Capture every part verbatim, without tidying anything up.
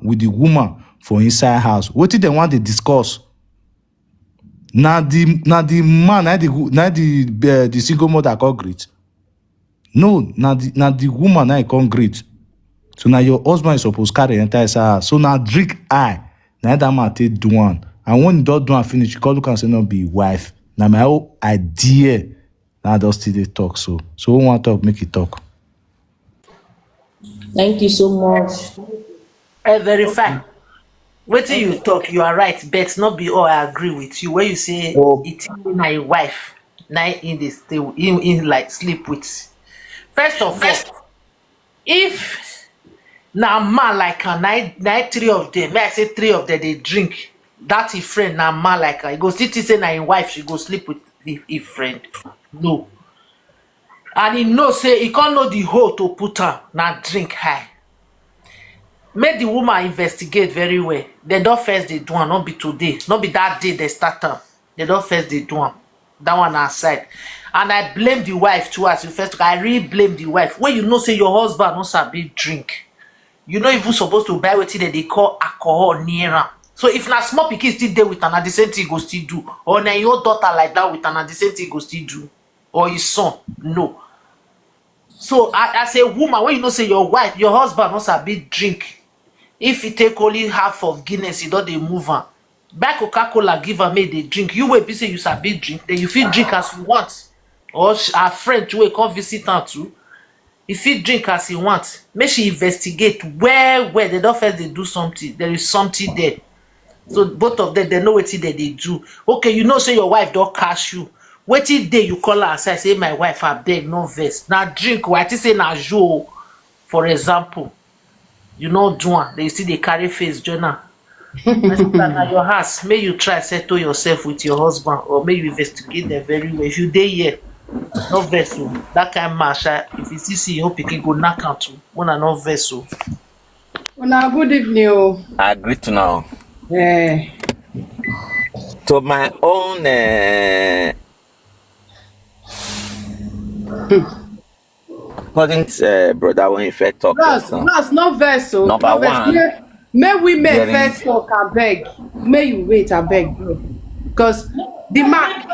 with the woman for inside house. Wetin dem wan dey discuss? Na the, na the man, na the, na the, uh, the single mother come greet. No, na the, na the woman na e come greet. So na your husband you suppose carry enter inside house. So na drink eye na that man take do am. And when he don do am finish, you come look am say no be him wife. Na my own idea. Na I don still dey talk so. So who wan talk, make e talk. Thank you so much. I verify. Wetin you talk, you are right, but not be all I agree with you. When you say it na him wife, na him dey stay, him, him like sleep with. First of all, if na man like am, na him, na him three of them, may I say three of them dey drink, that him friend na man like am, he go still think say na him wife she go sleep with him, him friend. No. And he know say he can't know the hole to put am, na drink high. Make the woman investigate very well. They don first dey do am, no be today, no be that day they start am. They don first dey do am. That one na aside. And I blame the wife too, as you first talk. I really blame the wife. When you know say your husband no sabi drink, you no even supposed to buy wetin dem dey call alcohol near am. So if na small pikin still dey with am, na the same thing he go still do. Or na your daughter like that with am, na the same thing he go still do. Or his son, no. So a- as a woman, when you know say your wife, your husband no sabi drink, if he take only half of Guinness, he don dey move am. Buy Coca-Cola, give am, make e dey drink. You wey be say you sabi drink, then you fit drink as you want. Or sh- her friend too wey come visit am too, he fit drink as he want. Make she investigate well well. They don first dey do something. There is something there. So both of them, they know wetin dem dey do. Okay, you know say your wife don catch you. Wetin dey you call her aside, say, "My wife, abeg, no vex. Na drink o, I think say na you o." For example, you no do am, then you still dey carry face join am. My sister, na your house. Make you try settle yourself with your husband, or make you investigate them very well. If you dey here, no vex o. That kind man, sha, if you still see your pikin, go knack am too. Una no vex o. Una good evening o. I greet now. Eh, To my own, uh, according to uh, brother, when you first talk, bros, uh, bros, no vex o. Number No vex. one, Make, make women there is first talk, abeg. Make you wait, abeg, bro. Because the man,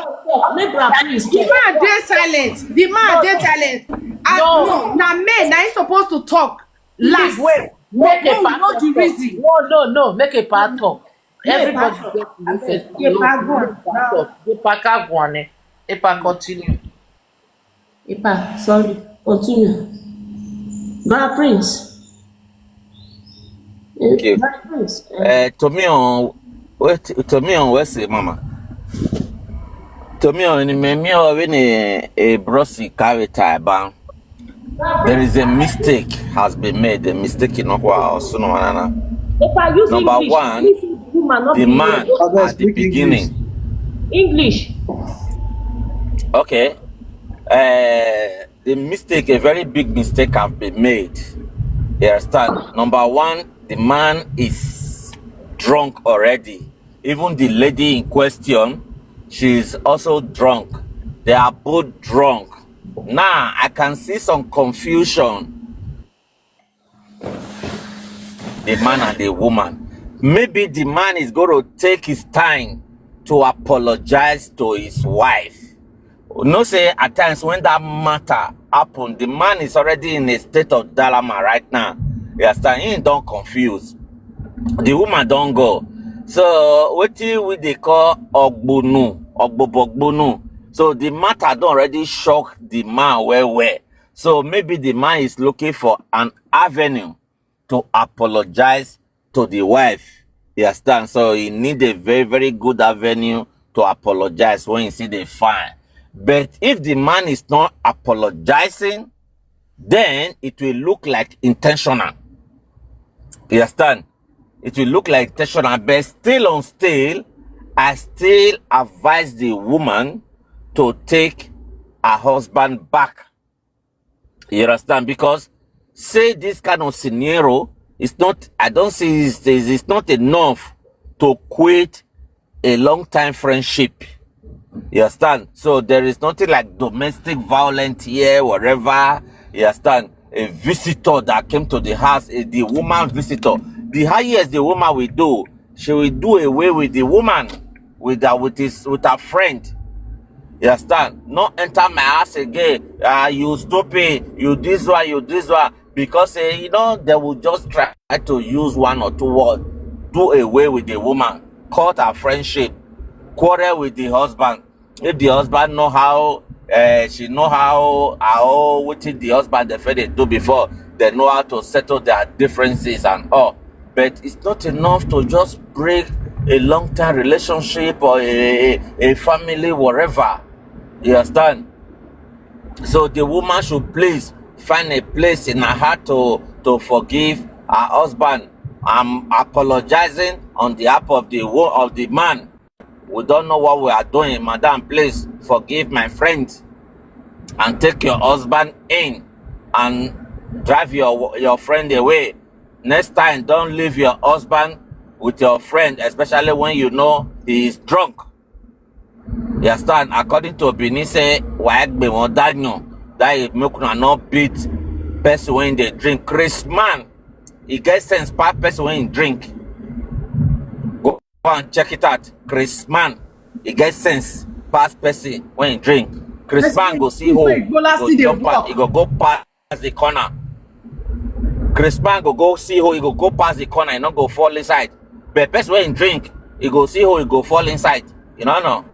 Make Bra Prince the talk. Man dey silent. The man dey silent. Ah, No. No, na men na him suppose to talk Please last. wait. Make a When we part know of the talk. reason. No, no, no. Make a part talk. Make a Everybody part talk. get to listen. Make a No, part go make on. a part talk. Make a part go on, eh. Make a part continue. Epa, sorry. Continue. Bra Prince. Eh, Okay. Bra Prince. Eh, Uh, to me on, wait, to me on, where's the mama? To me on, me, me, or when a, a brossy carry tie ban. There is a mistake has been made. The mistake in Okwa or Sunuwanana. Epa, use Number English. One, This woman not the be man Oga, at the speak English. Beginning. English. Okay. Uh, the mistake, a very big mistake, have been made. You understand? Number one, the man is drunk already. Even the lady in question, she is also drunk. They are both drunk. Now I can see some confusion. The man and the woman. Maybe the man is going to take his time to apologize to his wife. You know, say at times when that matter happen, the man is already in a state of dilemma right now. You understand? He don't confuse. The woman don't go. So what we they call ogbonu, ogbobogbonu. So the matter don't already shock the man well well. So maybe the man is looking for an avenue to apologize to the wife. You understand? So he need a very, very good avenue to apologize when he see the fine. But if the man is not apologizing, then it will look like intentional. You understand? It will look like intentional, but still on still, I still advise the woman to take her husband back. You understand? Because say this kind of scenario is not, I don't see it's, it's it's not enough to quit a long time friendship. You understand? So there is nothing like domestic violence here, whatever. You understand? A visitor that came to the house, a, the woman visitor. The highest the woman will do, she will do away with the woman with her, with his, with her friend. You understand? Not enter my house again. Ah, you stupid, you this one, you this one. Because, eh, you know, they will just try to use one or two words, do away with the woman, cut her friendship, quarrel with the husband. If the husband know how, uh, she know how, how what the husband the friend do before, they know how to settle their differences and all. But it's not enough to just break a long-term relationship or a, a family, whatever. You understand? So the woman should please find a place in her heart to, to forgive her husband. I'm apologizing on the behalf of the wo-, of the man. We don't know what we are doing. Madam, please forgive my friend and take your husband in and drive your, your friend away. Next time, don't leave your husband with your friend, especially when you know he is drunk. You understand? According to Benin, say, "Why be one Daniel?" That is make una not beat person when they drink. Chris man, he get sense pass person when he drink. Go and check it out. Chris man, he get sense pass person when he drink. Chris man go see hole, he go jump out, he go go pass the corner. Chris man go go see hole, he go go pass the corner, he no go fall inside. But person when he drink, he go see hole, he go fall inside. You know, no?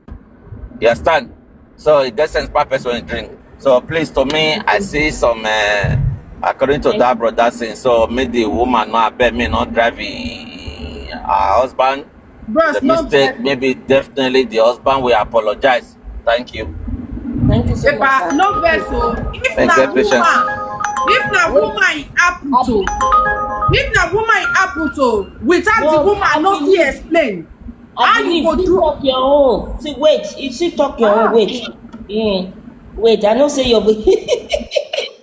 You understand? So it get sense pass person when he drink. So please, to me, I see some, uh, according to that brother thing. So make the woman not abeg me not driving her husband. Bros, the no mistake, vex. Maybe definitely the husband will apologize. Thank you. Thank you so much, Epa, sir. No vex o. If And na get patience. Woman, if na woman it happen to, if na woman it happen to, without the No, woman I no believe- fit explain. I How you believe go you do? Talk your own. See, wait. You see, talk your Ah. Own. Wait. Mm. Wait. I know say your.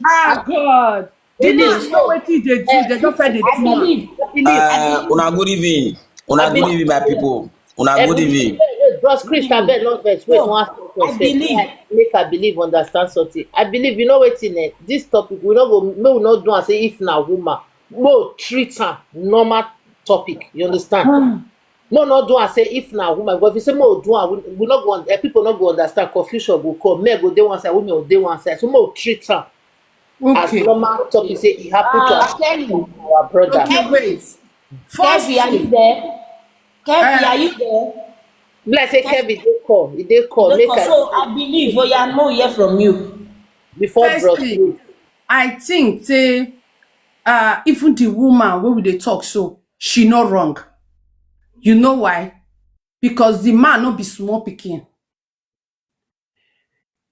Ah, God. The Really? man know wetin dey do, they just find the I thing. Believe. I believe. Uh, una good evening. Una I good believe. Evening, my people. Una good evening. Bros Chris, abeg no vex. Wait, No, one second. I believe. Make I believe, understand something. I believe, you know wetin, eh? This topic, we no go, make we no do am say if na woman, make we treat am normal topic. You understand? Make we no do am say if na woman, because if you say make we do am, we, we no go, eh, people no go understand. Confusion go come. Men go dey one side, women go dey one side. So make we treat am as Okay. Normal topic, say e happen to Ah, our, Kelly. Our brother. Okay, wait. First Kevin, are you thing, there? Kevin, Eh. Are you there? Be like say Kevin dey call, e dey call. Make I So I believe. Oh yeah, no hear from you. Before First Bros thing, Chris. I think say, uh, even the woman wey we dey talk so, she no wrong. You know why? Because the man no be small pikin.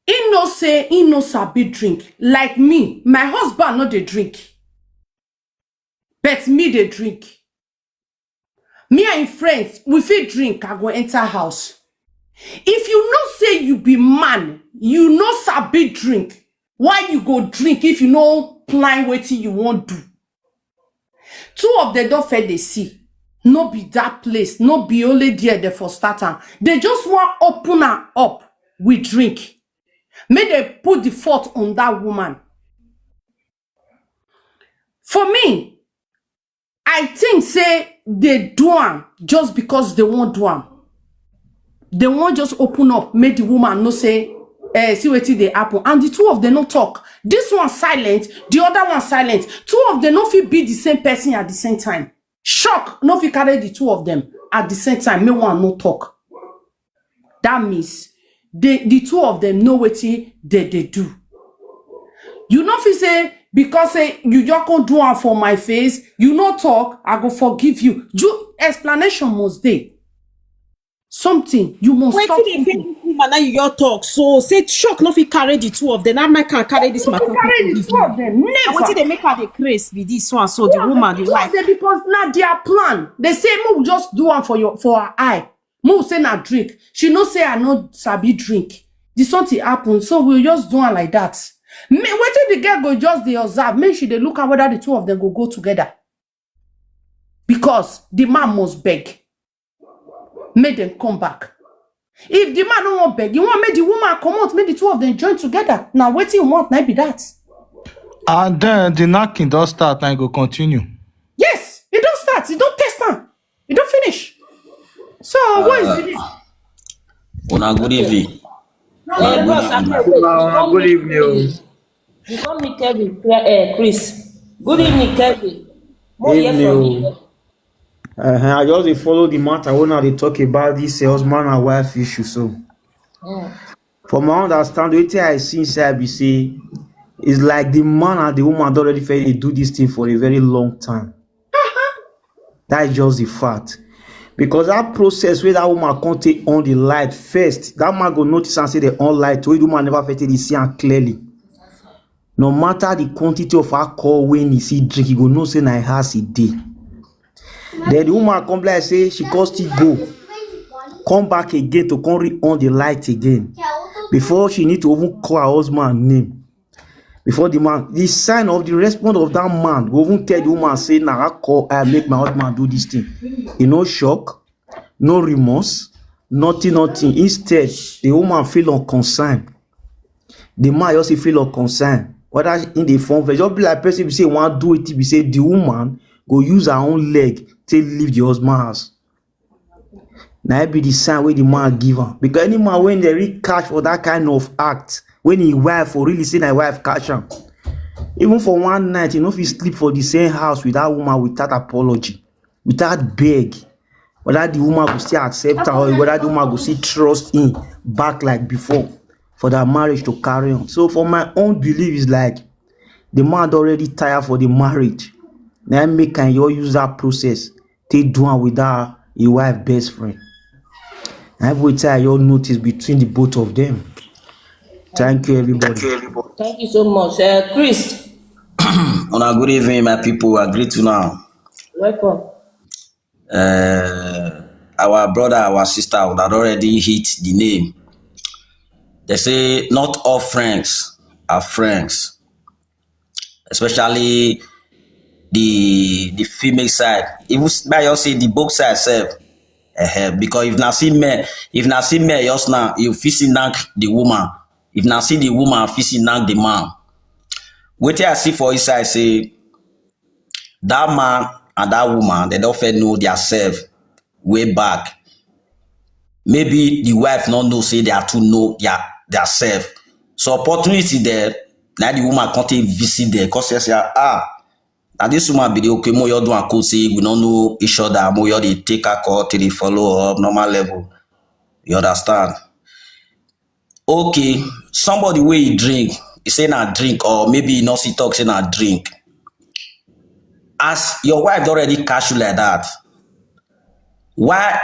He no say he no sabi drink. Like me, my husband no dey drink. But me dey drink. Me and him friends, we fit drink, I go enter house. If you know say you be man, you no sabi drink, why you go drink if you no plan wetin you wan do? Two of them don fail dey see. No be that place, no be only there they for start am. They just wan open am up with drink. Make they put the fault on that woman. For me, I think say they do am just because they wan do am. They wan just open up, make the woman know say, eh, see wetin dey happen. And the two of them no talk. This one silent, the other one silent. Two of them no fit be the same person at the same time. Shock no fit carry the two of them at the same time. Make one no talk. That means the, the two of them know wetin they dey do. You no fit say because say you just come do am for my face, you no talk, I go forgive you. You explanation must dey. Something you must talk. Wetin dey pain this woman now you your talk so say shock no fit carry the two of them. Now make can carry this matter. Carry the two of them. Wetin Never. Dey make her dey craze be this one so the woman the Two of wife. Them because na their plan. They say make we just do am for your, for her eye. Make we say na drink. She no say I no sabi drink. The something happen, so we just do am like that. Me wetin the girl go just dey observe. Make she dey look am whether the two of them go go together. Because the man must beg. Make them come back. If the man no wan beg, he wan make the woman comot, make the two of them join together. Na wetin he want, na be that. And then the knocking don start and e go continue. Yes, e don start. E Who is this? Una good evening. Eh, bros, abeg, Una, una before good me, evening. before me, Kevin, eh, Chris. Good evening, Kevin. Mo hear from Evening. You. Uh-huh. I just dey follow the matter when I dey talk about this husband and wife issue. So, Mm. from my understanding, wetin I see inside be say it's like the man and the woman don already fit dey do this thing for a very long time. That's just the fact. Because that process where that woman come take on the light first, that man go notice and say they on light, wey the woman never fit dey see am clearly. No matter the quantity of alcohol when he see drink, he go know say na house he dey. Then the woman come be like say she come still go, come back again to come re on the light again. Before she need to even call her husband name. Before the man, the sign of the response of that man go even tell the woman say na alcohol I make my husband do this thing. E no shock, no remorse, nothing, nothing. Instead, the woman feel unconcerned. The man just feel unconcerned. Whether in the form, just be like person be say want do it, be say the woman go use her own leg take leave the husband house. Na it be the sign wey the man give am, because any man when they reach catch for that kind of act, when his wife or really say na wife catch am, even for one night, you no fit sleep for the same house with that woman without apology, without beg, whether the woman go still accept her or whether the woman go still trust him back like before for that marriage to carry on. So for my own belief is like the man don already tire for the marriage. Na im make am you use that process take do am with that your wife best friend. Na every time you notice between the both of them. Thank you, everybody. Thank you so much, uh, Chris. Una good evening, my people. I greet you now. Welcome. Uh, our brother, our sister, una don already hit the name. They say not all friends are friends, especially the the female side. Even s- by you say the both side self. Uh, because if na see men, if na see men, just now you fit see knock the woman. If na see the woman, fit see knock the man. Wetin I see for inside say that man and that woman, they don't fair know their self way back. Maybe the wife not know say they are to know their their self. So opportunity there, now the woman can't take visit there because she say, ah, now this woman be the okay, more you do and could say we don't know each other, more you dey take her call till they follow up normal level. You understand? Okay, somebody wey he drink, he say na drink, or maybe he no see talk say na drink. As your wife don already catch you like that, why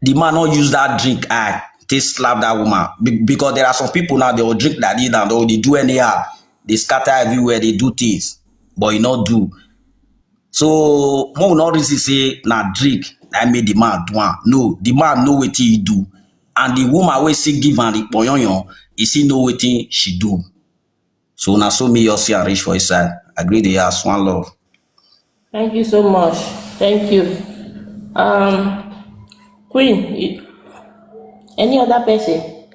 the man not use that drink eye take slap that woman? Be- because there are some people now, they will drink like this and they will dey do anyhow, they scatter everywhere, they do things, but he not do. So more not reason say na drink I made the man do am. No, the man know wetin he do, and the woman wey still give am the poyonyon, he still know wetin she do. So na so me you see and reach for his side. I agree the ass one love. Thank you so much. Thank you. Um, Queen, you, any other person?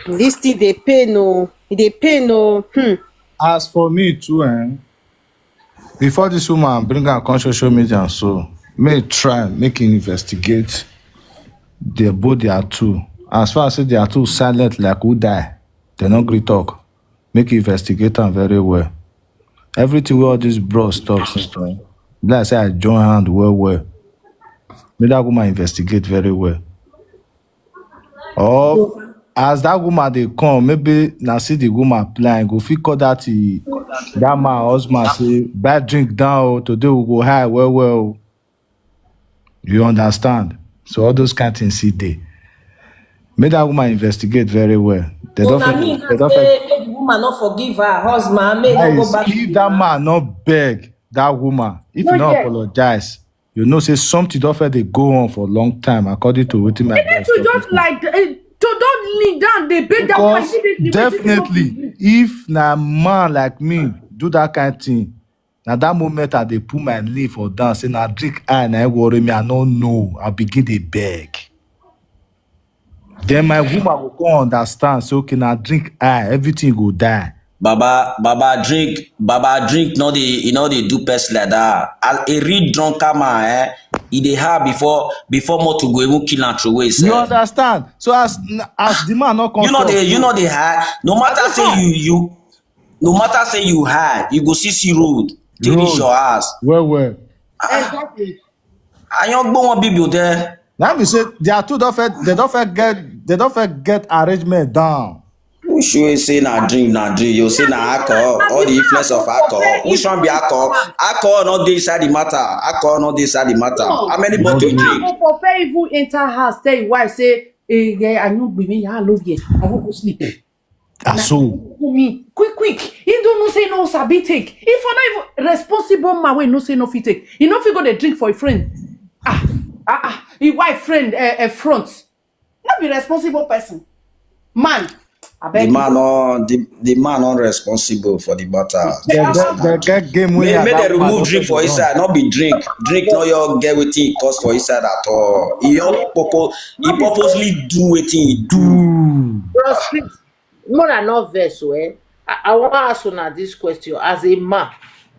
This thing dey pain o. E dey pain o. Hmm. As for me too, eh, before this woman bring her come social media, so may try make him investigate the both their two. As far as say their two silent like who die, they no gree talk. Make you investigate am very well. Everything wey all these bros talk, so, eh, be like say I join hand well well. Make that woman investigate very well. Or as that woman dey come, maybe na see the woman plan, go fit call that eh, that man husband say buy drink down o, today we go high well well o. You understand? So all those kind things see dey. Make that woman investigate very well. They So don't na fit, me they that don't say fit. Make the woman not forgive her husband, make not go Guys, back to if the that man. Man not beg that woman, if No, you not yes. Apologize, you know say something don't fit dey go on for a long time, according to wetin my You need guys to talk just before. Like uh, to don't kneel down, they beg that woman Because immediately. Wetin you go definitely, do? If na man like me do that kind thing, na that moment I dey put my knee for down, say na drink I na worry me, I no know, I begin dey beg. Then my woman go come understand, say okay, na drink I, everything go die. Baba, Baba drink, Baba drink. No, they, you know they do pest like that. A, a real drunken man, eh? e dey hard before before motor go even kill am throway You sef. Understand? So as as the man not come You know talk, they you so know they hide. No matter say you you no matter say you hide, you go see see road till reach road your house. Well well. Exactly. Ayangbo wan bibi o there. Now we say they are two don't fit, they don't fit get they don't fit get arrangement down. Who should say na drink na drink? You say na alcohol, all the influence of alcohol. Which one be alcohol? Alcohol not dey inside the matter. Alcohol not dey inside the matter. No. How many bottle you How drink? Go for fair even enter house tell you why say eh yeah I no be me I love you I no go sleep. Ah, so. Me quick quick. He don't know say no sabi take. If for not even responsible man wey no say no fit take. He no fit go dey drink for a friend. Ah ah ah. His wife friend uh, uh, front. No be responsible person. Man. I beg. The man on the, the man on responsible for the matter. They get, they get game wey make they remove drink for inside, not be drink. Drink no your get wetin e cost for inside at all. He all purpose he purposely do wetin he do. Bros, Mona no vex o eh. I, I wan ask una this question as a man.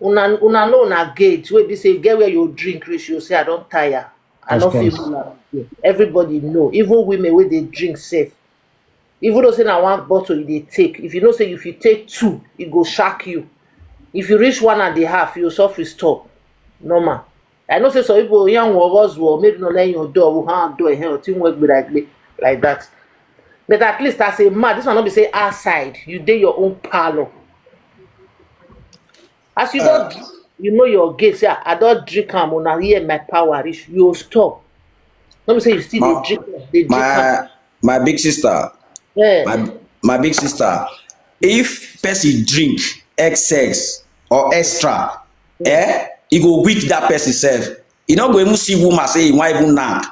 Una una know una gauge wey be say get where you drink reach you say I don tire. I no fit hold am again. Everybody know, even women wey dey drink sef. Even though say na one bottle you dey take, if you know say if you take two, e go shock you. If you reach one and a half, you suffer stop. Normal. I know say some people young workers will maybe not let your door will hand door here or thing work be like me like that. But at least as a man, this one not be say outside, you dey your own parlor. As you don't you know your gate, say I don't drink am una hear my power reach, you stop. Let me say you still dey drink am, dey drink am. My my big sister, Yeah. my my big sister, if person drink X X or extra, eh, e go weak that person self. E no go even see woman say e wan even knack.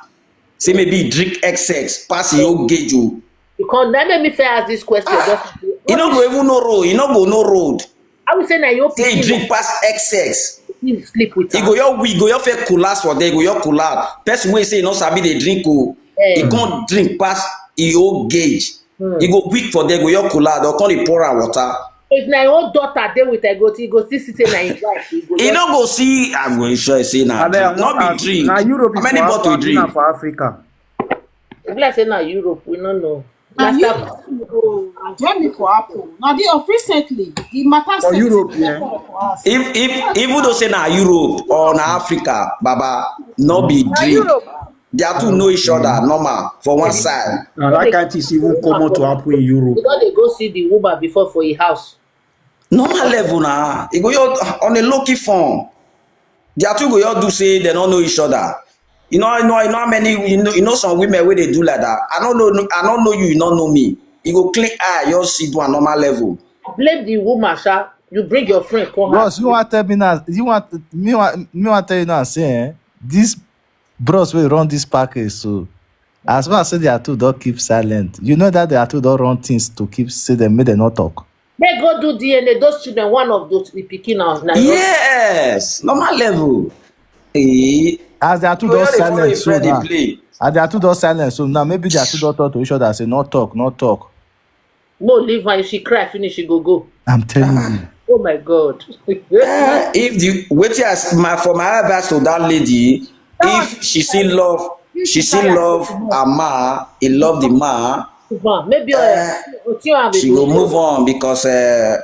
Say maybe e drink X X pass e own gauge o. Because that make me fair ask this question. Just E no go even know road. E no go know road. I would say na your Say e pikin drink pass X X. Sleep with E am. go your weak, go your fair collapse for there, go your collapse. Person wey say e no sabi dey drink o. Eh. E come drink pass e own gauge. Hmm. E go weak for there, go your collapse, or come dey pour am water. If na your own daughter dey with her, go see, go see, see say na him wife. He go E just no go see, I go ensure say na Abeg, drink. No be drink. Na Europe How many bottle you drink? Na for Africa. E be like say na Europe, we no know. Na Master Europe, oh, na Germany for Apple. Na the of recently, the matter For set Europe, yeah. For us. If if even though say na Europe or na Africa, Baba, no be Na drink. Europe. They are two know each other normal for one side. Na that kind thing even common to happen in Europe. You don dey go see the woman before for him house. Normal level na. E go your on a low key form. They are two go your do say they don't know each other. You know, I know, I know how many. You know, you know some women where they do like that. I don't know. I don't know you. You don't know me. You go clean eye. You see do a normal level. Blame the woman, sha. You bring your friend come. Bros, you want tell me now? You want me want me want tell you now? Say eh, this bros will run this package. So as far as say they are two, don't keep silent. You know that they are two don't run things to keep say them make them not talk. They go do D N A. Those children, one of those the pikin now. Yes, normal level. Eh, As they are two you don't know they follow silent, a so friend they now, play. As they are two don't silent, so now maybe they are two don't talk to each other. Say no talk, no talk. No, leave her. If she cry, finish. She go go. I'm telling you. Oh my God. Eh, if the wait as my for my advice to that lady, if she still love, she still love her ma, he love the ma. Maybe uh, she go move on because uh,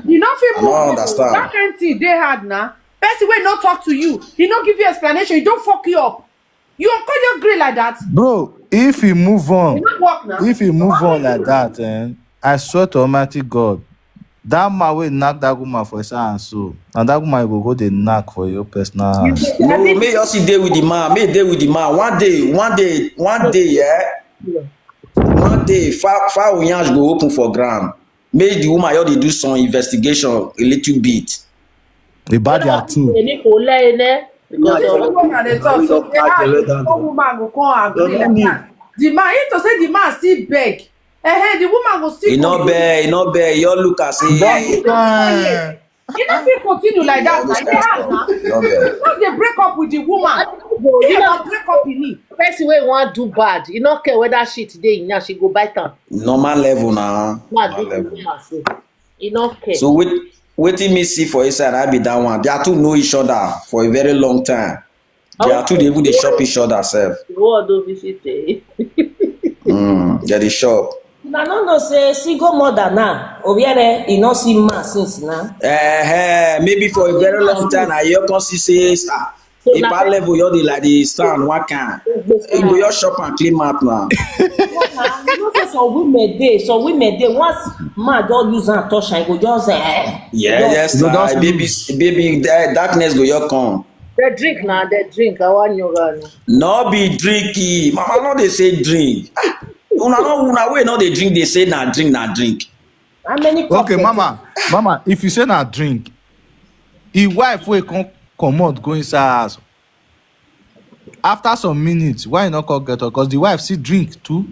you know, I don't understand. That kind of thing they had now. Person will not talk to you. He not give you explanation. He don't fuck you up. You are called your green like that. Bro, if he move on, if he move on like that, eh, I swear to Almighty God, that man will knock that woman for his hand so, and that woman will go dey knock for your personal hand. No, may you see day with the man, may day with the man. One day, one day, one day, yeah. One day, far far yansh go open for ground. Make the woman you dey do some investigation a little bit. About their two. Èmi kò lẹ́ iná because of Woman dey talk so they have the woman go come agree like that. The man, if to say the man still beg, eh, eh, the woman go still. E no beg, e no beg. You look as if. You no fit continue like that. Like they have now. No beg. Once they break up with the woman, he go break up in me. Person wey wan do bad, e no care whether shit dey in yansh, she go bite am. Normal level na. Ma Normal do the level. Woman so. E no care. So wait, wetin me see for inside, I be that one. They are two know each other for a very long time. They are too, they even dey shop each other sef. The world don't visit eh. Mm, they dey shop. Una no know say single mother now, Obiere, e no see man since now. Eh, maybe for a very long time, I hear come see say, ah, a bad level, you dey like the stand one kind. You go your shop and clean mouth now. You know say some women dey, some women dey, once man don use am touch am, e go just eh. Yeah, yes, No, na that's baby, loose. Baby, eh, darkness go your come. They drink now, they drink. I want you run. No be drinky. Mama no dey say drink. Ah, una no, una wey no dey drink, dey say na drink, na drink. How many cups? Okay, mama, mama, if you say na drink, his wife wey come comot go inside house. After some minutes, why you no come get up? Because the wife still drink too.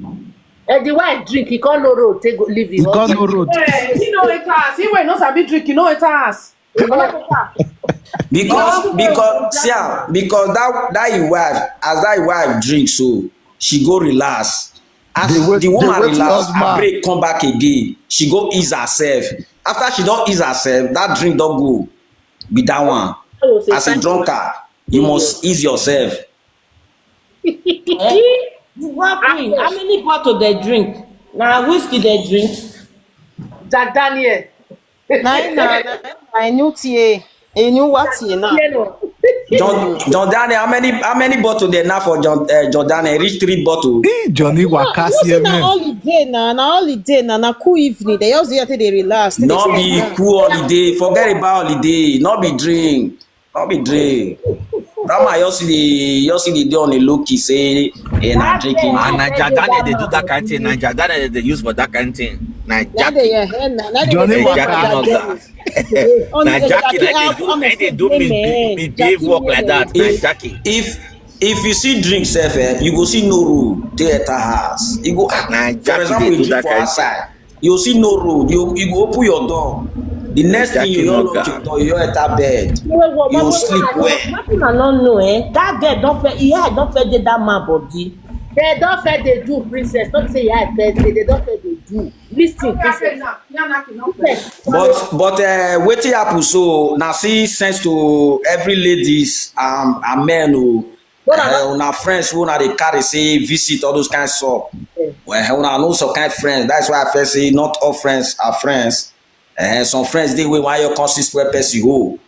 And the wife drink, he can't no road, take go leave He him. come no road. Eh, he no enter house. He wey no sabi drink, he no enter house. Because because see am, because that that him wife, as that him wife drink so, she go relax. As Dey wait- the woman dey wait relax, husband. Her brain come back again. She go ease herself. After she don ease herself, that drink don go. Be that one. As a drunkard, you must ease yourself. Eh? The one queen, how many bottle they drink? Now whiskey they drink. Jack Daniel. Na na na na new tie, a new what tie now. You know. John John Daniel, how many how many bottle dey now for John uh, John Daniel? Reach three bottle. Hey, Johnny Waka You see see na me. Holiday na na holiday na na cool evening. They just there till they relax. Till they No sit be down. Cool holiday. Forget about holiday. No be drink. No be drink. That man, you see the you see the day on the low key say, eh, na drinking. And Naija Daniel dey do that kind thing. Naija Daniel dey use for that kind thing. Na Na dey Jackie. Your hand na. Na dey Johnny your Na Waka. Jackie hand. Knock that. Oh, Na na Jackie Jackie na dey do Alpha na dey do me Mistake be- Name. be behave work like that. Na If Jackie. if if you see drink sef, eh, you go see no road. Dey enter house. You go ah, Na for Jackie example, dey you do drink that for kind outside. You see no road. You you go open your door. The next thing Jackie you don't Knock lock that. Your door. You enter bed. You sleep well. Nothing I don't know, eh? That girl don't feel, yeah, don't feel that man body. They don't feel they do princess. Don't say yeah, they, they don't feel they do. Listen, princess. But but uh, wetin happen so na see sense to every ladies um, and men o. Uh, una friends who na dey carry say visit all those kind stuff. Well, una know some kind friends. That's why I first say not all friends are friends. Uh, some friends dey wey wan your consist where person go.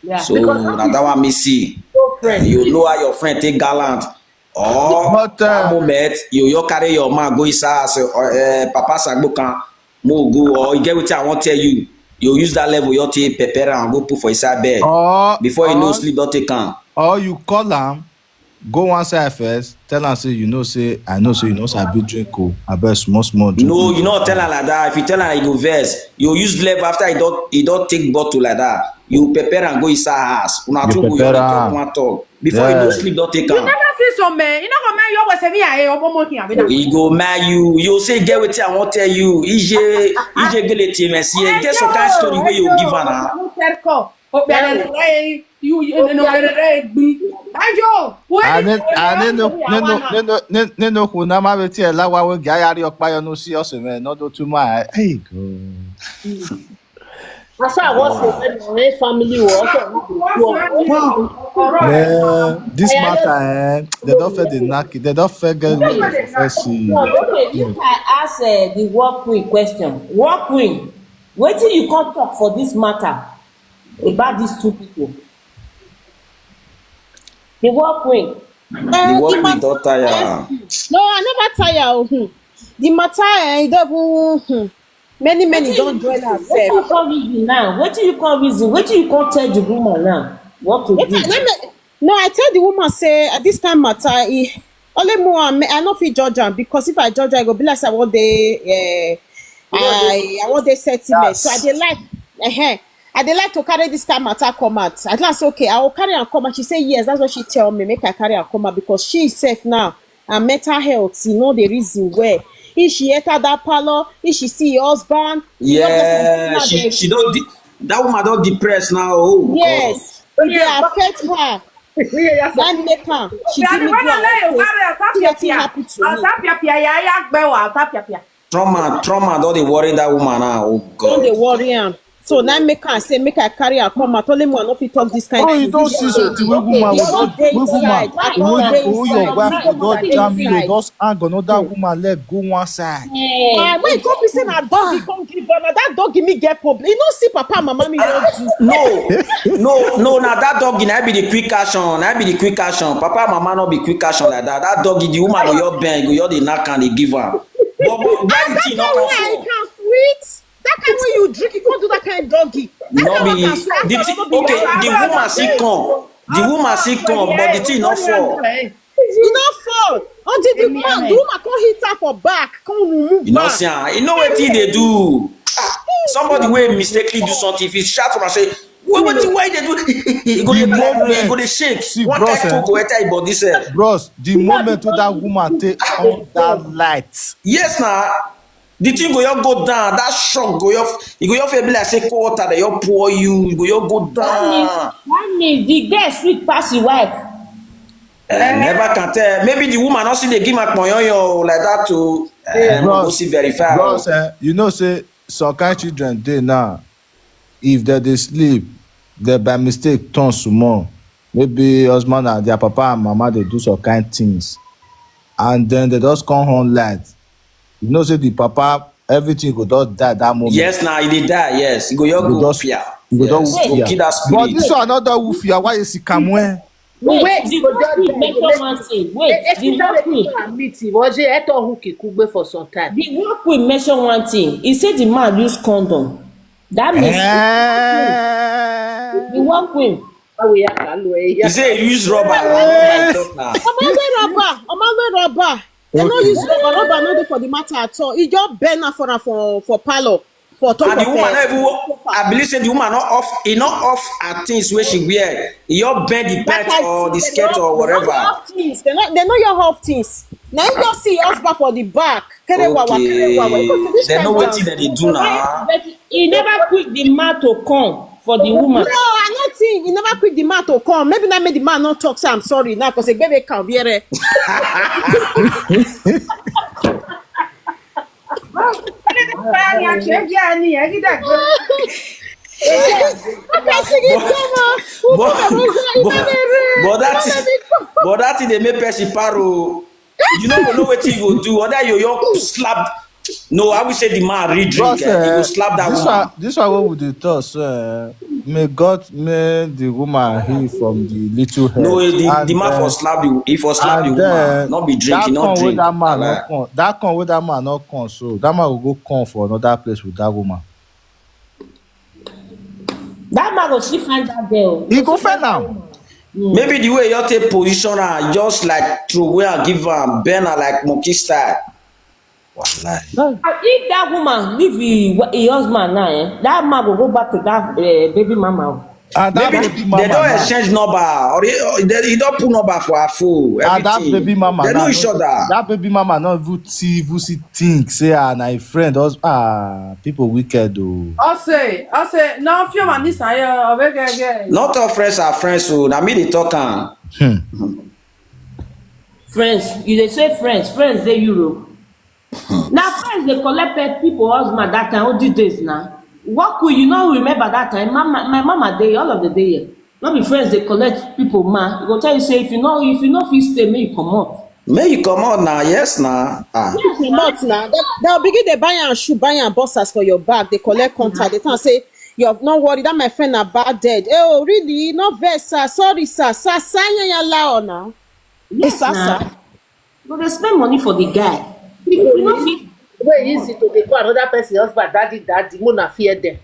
Yeah. So na that one me see. You know how your friend take gallant. Or But, that uh, moment you you carry your man go inside house, uh, uh, Papa Sagbokan, mo go or you get wetin I wan tell you. You use that level you take prepare and go put for inside bed. Or Before you know or, sleep don take am. Or you call am, go one side first, tell am say you know say I know say you know sabi drink o. Abeg small small drink. No, you no tell am like that. If you tell am, he go vex. You use level after he don he don take bottle like that. You prepare and go inside house. Una You two go prepare you talk am. One talk. Before you know Yeah. Sleep don take You am. Never see some men. You know come man your say me I am omo kin abi na. He go mad you. You say get wetin I wan tell you. Ije ije gele ti me see. Get some kind story wey you give am na. Terko. Obiara you you know gbin. Ajo. Ane ane no no no no no no no kuna ma wetin e lawa we ga yari opa yo no see us me no do too much. Hey God. That's why I was saying when my family was also Man, this matter, eh, they don't feel the knack, they don't feel get me for first see. Okay, you can ask uh, the work queen question. Work queen, wetin you come talk for this matter about these two people? The work queen. The work queen don tire am. No, I never tire. Oh, hmm. The matter, eh, e don even, hmm. Many many don join Wetin herself. you come reason now? Wetin you come reason? Wetin you come tell the woman now? What to If do? I, let me, no, I tell the woman say at this time matter, e, only more I, I no fit judge am because if I judge am, e go be like say I wan dey, eh, I I wan dey sentiment. So I dey like, eh, I dey like to carry this kind matter come out. At last, okay, I will carry am come out. She say yes. That's what she tell me. Make I carry am come out because she herself now and mental health, you know the reason where. If she enter that parlor, if she see her husband, you know, Yeah, person she dey she don de- that woman don depressed now. Oh God. Yes, e dey affect her. That make am. She give me go out. See wetin happen to me. Ọ̀tá pìàpìà ya ya gbẹ wà ọ̀tá pìàpìà. Trauma trauma don dey worry that woman now. Oh Don God. dey worry am. So now make her say, make I carry her come out. Only one no fit talk this kind Oh, you thing. Don't see something wey woman go Don't just dey wey woman inside. That wey don't dey woman wey your inside. Wife go That just dey jam you, inside. Just hang another woman leg go one side. Ah, when e come be say na doggy come give her, na that doggy me get problem. You no see papa and mama me no do. No, no, no, na that doggy na be the quick action, na be the quick action. Papa and mama no be quick action like that. That doggy, the woman go your bend, go your dey knack and dey give am. But, but why the thing not come for? That kind wey you drink, you come do that kind doggy. No be the thing. Okay, the woman see come. The woman see come, but the thing not fall. E no fall until the man, the woman come hit her for back, come remove. You know, see, ah, you know what thing they do. Ah, somebody will mistakenly do something. If he shout for and say, "Wait, what thing? Why they do?" He go dey clap, he go dey shake. See, one bros, kind eh? Coco enter him body sef. Bros, the moment wey that woman take on that light. Yes, na. The thing go your go down. That shock go your. E go your feel be like say cold water dey your pour you. E go your go down. That means the girl sweet pass his wife. Eh, never can tell. Maybe the woman also dey give am kponyoyo like that too. Eh, we go see verify. Bros, eh, you know say some kind children dey now. If they dey sleep, they by mistake turn small. Maybe husband and their papa and mama dey do some kind things, and then they just come on light. You know say the papa, everything go just die that moment. Yes, now he dey die. Yes, he go your go just fear. He go just fear. Go kill that spirit. But this one another who fear. Why is he come when? Wait, the work will mention one thing. Wait, the work will. Meet him. Oje eto huki kugbe for some time. The work will mention one thing. He said the man use condom. That means the work will. He say he use rubber. Omanwe rubber, Omanwe rubber. They no use rubber, rubber no dey for the matter at all. He just bend am for am for for parlor for top of. And the woman no even. I believe say the woman no off. He no off her things wey she wear. He just bend the pant or the skirt or whatever. They no off things. They no. They no your off things. Now you just see husband for the back. Kere wawa, kere wawa. You go finish. They know wetin dem dey do now. But he never quick the man to come for the woman. No, I no think he never quick the man to come. Maybe that made the man not talk. Say I'm sorry now because he gave a conviere. But, but, but that thing, but that thing dey make person paro. You no go know wetin you go do. Other yo yo slap. No, I will say the man read drink. Bros, eh, he go slap that woman. This one, this one wey we dey talk so, eh, may God, may the woman heal from the little head. No, the, the man for slap the, he for slap the woman. Not be drink, he not drink. That one wey that man not come, that one wey that man not come, so that man will go come for another place with that woman. That man go still find that girl. He go find am. Maybe the way you take position her, just like throw away and give her, bend her like monkey style. Wallahi. And if that woman leave him, him husband now, eh, that man go go back to that, eh, baby mama. And that maybe baby mama they don't now exchange number, or he, or they, he don't put number for her phone. And that baby mama, they know each other. That baby mama not even see, even see think say, ah, na him friend. Ah, people wicked though. I say, I say, no, few man this I, uh, not all friends are friends, so na me dey talk am. Friends, you dey say friends, friends dey Europe. Na friends dey collect pe-, people husband that time, all these days na. What could you not remember that time? Mama, my mama dey, all of the day here. No be friends dey collect people ma. He go tell you say if you no, if you no fit stay, make you comot. Make you comot na, yes na. Ah. Yes, comot na. They, they'll begin dey buy am shoe, buy am boxers for your back. They collect contact. They tell say you have not worried that my friend na bad dead. Oh really? No vex sir. Sorry sir. Sir, sir, yeah, yeah, la ona. Yes, sir. Go dey spend money for the guy. If you no fit. Wey easy to dey call another person husband daddy, daddy, mo na fear them.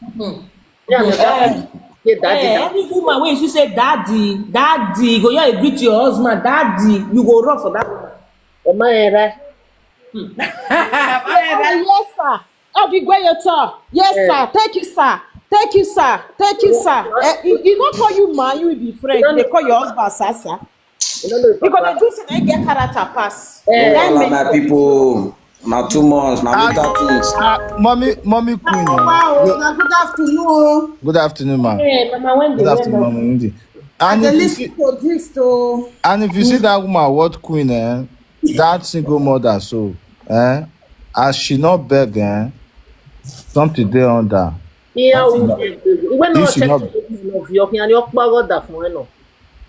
Hmm. Yeah, no, eh, daddy, eh, daddy. Any woman wey you see say daddy, daddy, go here greet your husband, daddy, you go run for that woman. Am I right? Hmm. Yes, sir. Obigwe your talk. Yes, sir. Thank you, sir. Thank you, sir. Thank you, sir. Eh, he, he no call you man, you be friend. They call your husband sir, sir. You go dey do say they get character pass. Eh, my people, na too much, na later things. Ah, mommy, mommy queen. Wow, good afternoon. Good afternoon, ma. Hey, mama, when good afternoon, mama Wendy. And if you see, and if you see that woman, what queen, eh? That single mother, so, eh? As she not beg, eh? Something dey under. Ihe That ahụ thing, nke ebe. Igwe na this should check not. Of your can you kpagọ da fún ẹ nọ.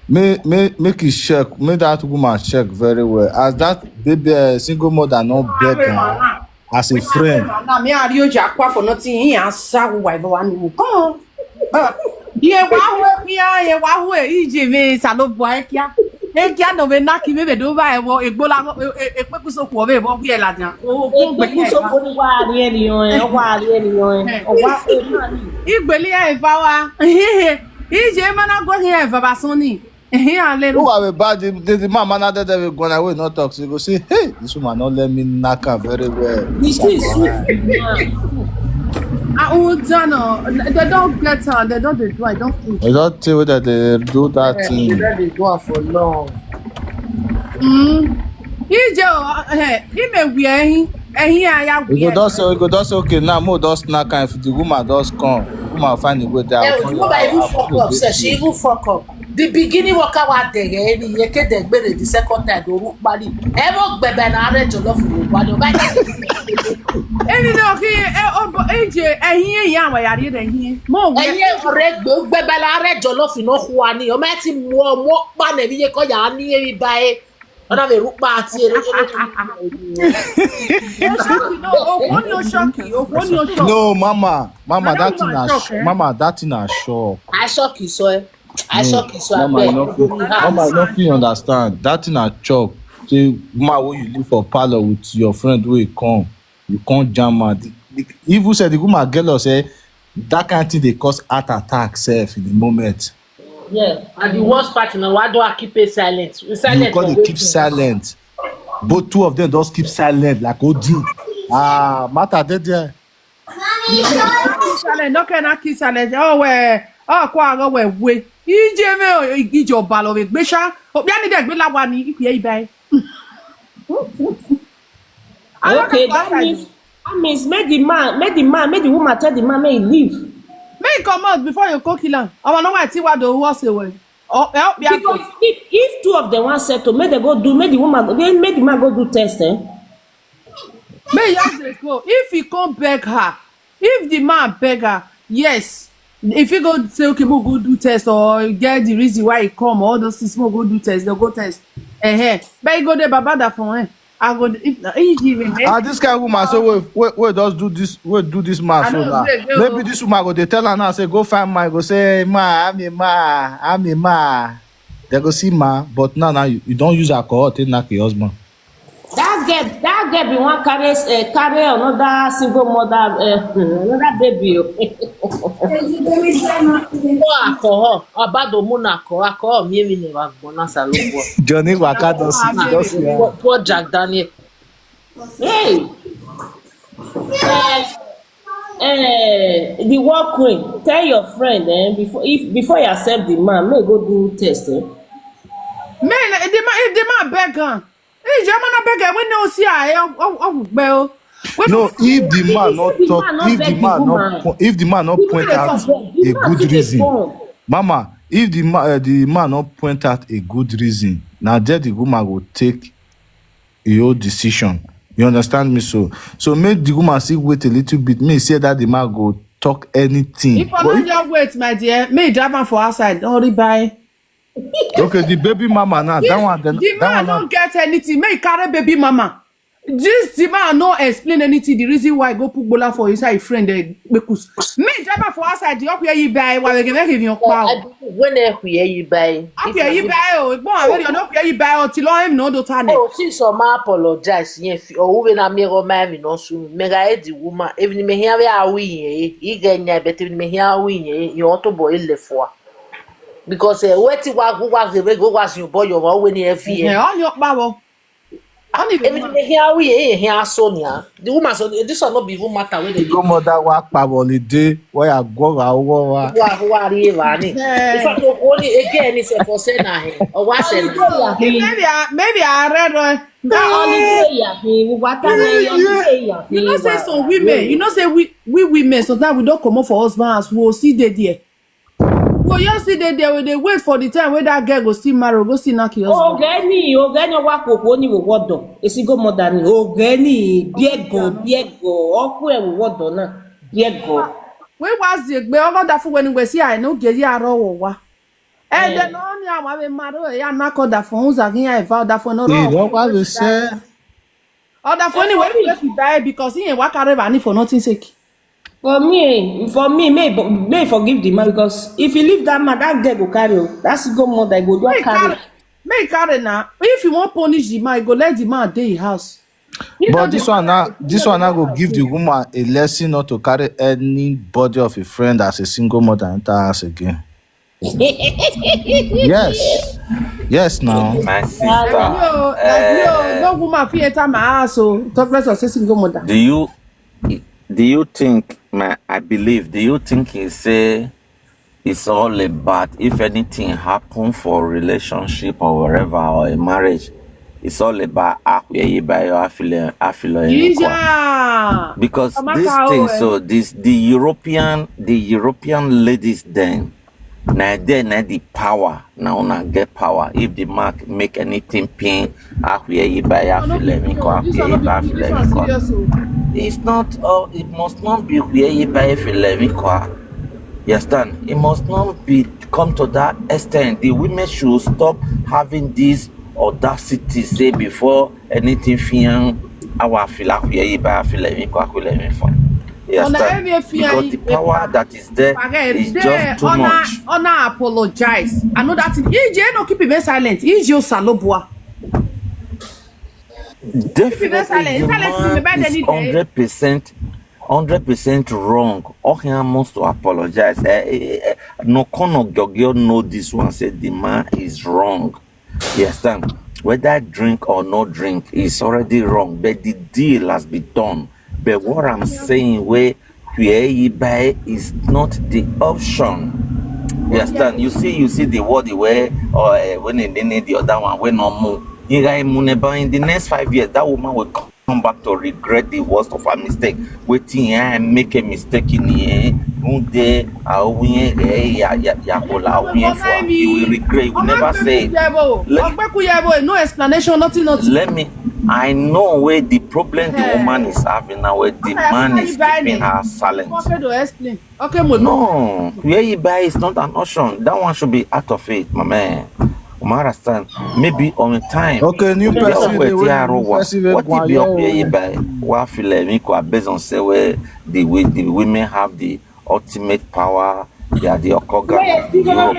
Make make make e check. Make that woman check very well. As that baby, uh, single mother, not beg her as a friend. Na me are you jakwa for nothing. He and sa who I want to come. Ye wa we ya ye wa we ije me sa lo boy kia. E kia no be na ki me be do ba e wo e gbola e pe ku so ko be bo ki e la jan. O ko gbe Ekpekuso koni wa ari eniyan ẹ, wa ari eniyan ẹ. Ọwa eniyan ni. Igbele ya e fa wa. Ije mana go here e fa ba son ni. Ehe, a lè Who are we bad? The, the, the man, man, that they go away, not talk. So you go say, hey, this woman not let me knock her very well. The thing sweet me now. Ah, oh, Dana, they don't get her. They don't they do. I don't think. You don't tell that they do that They thing. don dey do am for long. Mm. Ije o, eh, ime wi ehin, ehin aya You wi. go just say, you go just say, okay, now more just knock her. If the woman just come, the woman find a way there. Eh, I'll the come woman your even house. fuck up sef, she even fuck up. The beginning waka wa dere ni ye ke de gbere the second time do ru pari. E mo gbebe na are jollof ru wa do ba. Emi no ki e o bo ije ehin ehin awa ya ri ehin. Mo wi. Ẹyin ọ̀rẹ́ gbé gbẹbẹ láàárẹ̀ jọlọfì náà kú wa ní ọmọ ẹ ti mú ọmọ pàdé mi yẹ kọ yà á ní èmi báyé ọ̀nà mi rúpa àti èrè èrè tó ń bọ̀. O shock no, o won yo shock, o won yo shock. No, mama, mama, I that don't thing want na shock, sh- eh? mama, that thing na shock. Àìsọkì sọ ẹ. No, Àìsọkì sọ mama, abẹ you no fit, mama, you no fit understand. That thing na shock. Say, ma, when you live for parlor with your friend wey come, you come jam am. The, the, even say the woman get lost, say that kind thing dey cause heart attack sef in the moment. Yeah, and the worst part na wa do I keep it silent. We You silent go for dey keep wetin? Silent. Both two of them just keep silent like Odin. Ah, matter dey there. Silent, no can I kiss silent. Oh we, oh kwa go we we. Ije me o ije o ba lo we gbe sha. O bi ani de gbe la wa ni iku ye ibe. Okay, that means that means make the man, make the man, make the woman tell the man make he leave. Make him come out before you go kill am. Our no wa ti wa do wo se we. Oh, help me. Because if, if two of them want settle, make they go do, make the woman, make, make the man go do test, eh? May he just dey go. If he come beg her, if the man beg her, yes. If he go say, okay, mo go do test or get the reason why he come, all those things, mo go do test, they'll go test. Eh, eh. But he go there, baba that for eh. I go if if he even eh. Ah, this kind of woman, so we, we, we just do this, we do this man I so know, now. they go. Maybe this woman go, they tell her now, say, go find man, go say, hey, ma, I'm a ma, I'm a ma. They go see ma, but now, now you, you don't use alcohol to knock your husband. That girl, that girl be one carry, uh, carry another single mother, uh, another baby. Oh. Poor alcohol. Abado muna alcohol. Alcohol me me never gbona salobo. Johnny Waka does Ah, does yeah. Poor, poor Jack Daniel. Hey, uh, uh, the work queen, tell your friend, eh, before if before you accept the man, make go do test, eh. Man, the man, if the man beg her, hey, German beg her, we no see her, eh, oh, oh, oh, well. We No, no see if the man If not the talk, man not if the beg the man woman, not, po- if the man not the point man out fit dey, the a man good fit dey reason, form. Mama, if the man, uh, the man not point out a good reason, now there the woman will take your decision. You understand me? So, so make the woman still wait a little bit. Me say that the man go talk anything. If I But no if- just wait, my dear, me drive am for outside, don't worry, bye. Okay, the baby mama now, that one, then, The that man one now, don't get anything. Make he carry baby mama. This the man no explain anything. The reason why go put bola for inside his friend eh, Bekus. Me driver for outside. The up here you buy. Why we make him your power? When ẹ kù yẹ yí báyìí. Up here you buy. Oh, go and you no here you buy. Oh, till him no do tane. Oh, since ọmọ apologize yẹn fi ọwọ́ wẹ̀ náà mi rọ máa mi náà sùn mi ra ẹ̀ di woman èmi ni mi hìá wẹ̀ awí yẹn yìí gẹ̀ ẹ̀ ní abẹ́tẹ̀ èmi ni mi hìá awí yẹn yìí ọ̀hún tó bọ̀ ẹ̀ lẹ̀ fún wa. Because ẹ̀ wẹ́ tí wàá gún wàá gèrè gò wàá sùn bọ̀ yọ̀rọ̀ wẹ̀ ní ẹ̀ fi ẹ̀. Eh, all your power. Only Èmi ni mi hìá awí yẹn yìí hìá sọ nìyà. The woman sọ this one no be even matter wey dey go mother wa pa holiday, where I go, I go, wa. Wà wà rí ẹ̀ wà ní. Eh. Ìfà tó kọ́ ní egé ẹ̀ ní sẹ̀fọ̀ sẹ́nà ẹ̀ ọ̀wá sẹ́nà. Maybe I maybe I read uh, that only Holiday ya fi wata na ya holiday ya fi You know say wa- some women, you know say we we women sometimes we don't come up for husband as we will see dey there. We will just see dey there, we dey wait for the time when that girl go still marry, go still knock your husband. Ogeni, ogeni wa koko ni wo wodo. Esi go mother ni. Ogeni, biego, biego. Oku e wo wodo na. Biego. We was the gbe ogo da fu when we see I no get ya ro wa. And then only I want to marry ya na ko da fu unza gin ya eva da fu no ro. Don't want to say. Other for anyway, we let you die because he ain't work out any for nothing sake. For me, for me, may may forgive the man, because if you leave that man, that girl go carry you. That single mother go do May carry. carry, may carry now. If you want punish the man, go let the man dey his house. But this one now, this one now go give the woman a lesson not to carry anybody of a friend as a single mother enter house again. Yes. Yes now. My Like sister. you, like you, no woman fit enter my house, so talk less of say single mother. Do you do you think, my I believe, do you think he say it's all about, if anything happen for relationship or whatever or a marriage, it's all about ah, where you buy your afile afile. Yeah. Because Amaka, this oh, thing, eh. So this the European, the European ladies then, now they now the power, now una get power. If the mark make anything pin, ah, where you buy your No, no, afile, me ko this afile, one no buy be, this afile, one me ko. Serious o. It's not all. It must not be where you buy afile, me ko. You understand? It must not be come to that extent. The women should stop having this audacity. Say before anything, fian, our afile, where you buy afile, me ko, afile, me fine. You Ona understand? every afile Because you the power that is there is just too Ona much. Ona apologize. I know that thing. E J no keep him silent. E J Osalobua. Definitely, Silence, the silence, man remember is anything. Hundred percent, hundred percent wrong. Ohian must to apologize. Eh, eh, eh, no corner Gogio know this one. Say the man is wrong. You understand? Whether I drink or not drink, it's already wrong. But the deal has been done. But what I'm saying, where where you buy is not the option. You understand? You see, you see the word the way or uh, when they need the other one, when no more. You guys, in the next five years, that woman will come back to regret the worst of her mistake. Waiting, I make a mistake in here. One day, I win, eh, ya, ya, ya, hola, I win for her. You will regret. You will never say it. Let- Okpekuyebo, no explanation, nothing, nothing. Let me. I know where the problem the Eh. Woman is having now, where the Okay, man everybody is buy keeping it. Her silent. Okay, to explain. Okay, mo No, where you buy is not an option. That one should be out of it, my man. You understand? Maybe on time. Okay, new Yeah, person. wait, The way yeah, new what, person wey what wan if you hear where you o. buy? What feel like me could based on say where the way the women have the ultimate power. They are the okoga of Europe.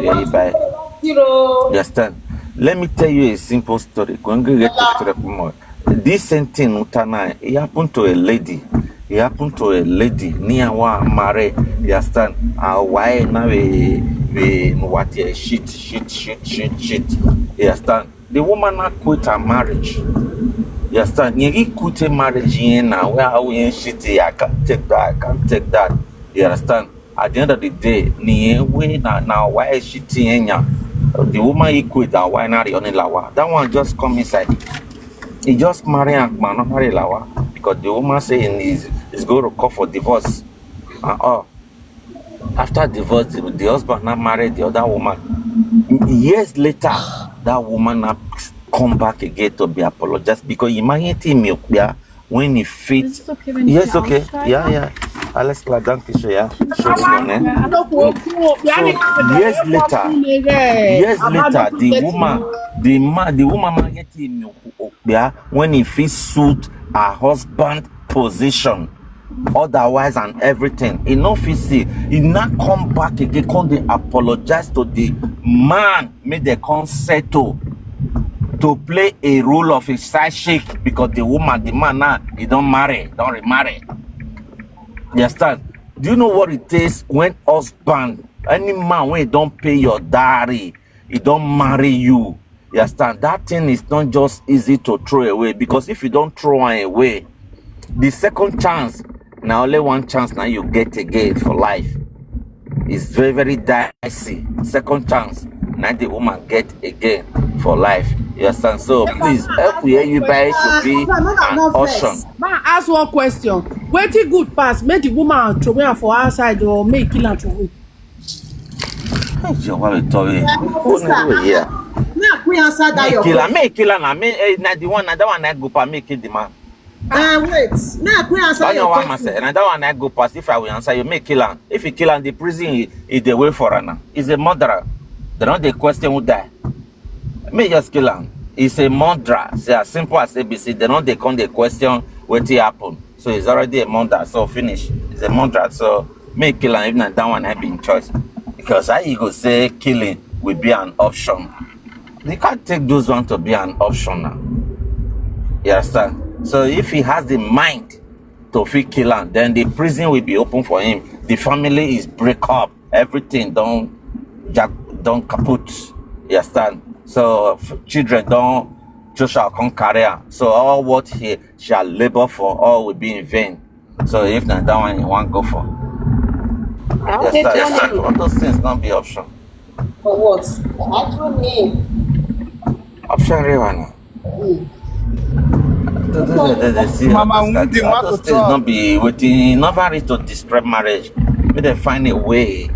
Where you buy? You understand? Let me tell you a simple story. Go and get to straight more. This same thing, Utana, it happened to a lady. It happened to a lady near one marry. You understand? Uh, why now we we what, yeah, shit, shit, shit, shit, shit. You understand? The woman now quit her marriage. You understand? You quit a marriage in now where I will shit. I can't take that. I can't take that. You understand? At the end of the day, ni we na na why shit in ya. The woman he quit that why not the only lawa. That one just come inside. He just marry and man not marry lawa because the woman say in is is going to call for divorce. And all after divorce, the, the husband now married the other woman. Years later, that woman now come back again to be apologized because he married him, yeah, when he fit. Yes, okay. Yeah, yeah. Alex Kladanki, yeah. So, years later, years later, the woman, the man, the woman married him, yeah, when he fit suit her husband position. Otherwise and everything, he no fit see. He now come back again, come dey apologize to the man, make dem come settle to play a role of a side chick because the woman, the man now, he don't marry, don't remarry. You understand? Do you know what it takes when husband, any man when he don't pay your dowry, he don't marry you? You understand? That thing is not just easy to throw away because if you don't throw am away, the second chance, now only one chance now you get again for life. It's very, very dicey. Second chance, now the woman get again for life. You understand? So please, help we hear you by should be an option. Man, ask one question. Wetin good pass? Make the woman throw am for outside or make kill am throw? Hey, Jehovah, we tell you. Who know we here? Now we answer that Make your kill am, question. Make kill am. I mean, eh, na the one, na that one I go pa make kill the man. Uh, wait, make I quick answer That your one, question. Masa, and that one I go pass. If I will answer you, make kill am. If you kill am, the prison is, is the way for am now. Is a murderer. They don't dey question who die. Make just kill am. It's a murderer. Say as simple as A B C. They don't dey come dey question wetin happen. So it's already a murder. So finish. It's a murder. So make kill am. If not that one, I be in choice. Because how you go say killing will be an option? They can't take those one to be an option now. You understand? So if he has the mind to fit kill am, then the prison will be open for him. The family is break up. Everything don ja- don kaput. You understand? So f- children don Joshua come carry am. So all what he shall labor for, all will be in vain. So if na that one you wan go for, I you hope they understand? tell Yes, you all those things no be option. For what? I don't need. Option real one. Mama, we need the All man those to things not talk. be waiting, never reach to desperate marriage. May they find a way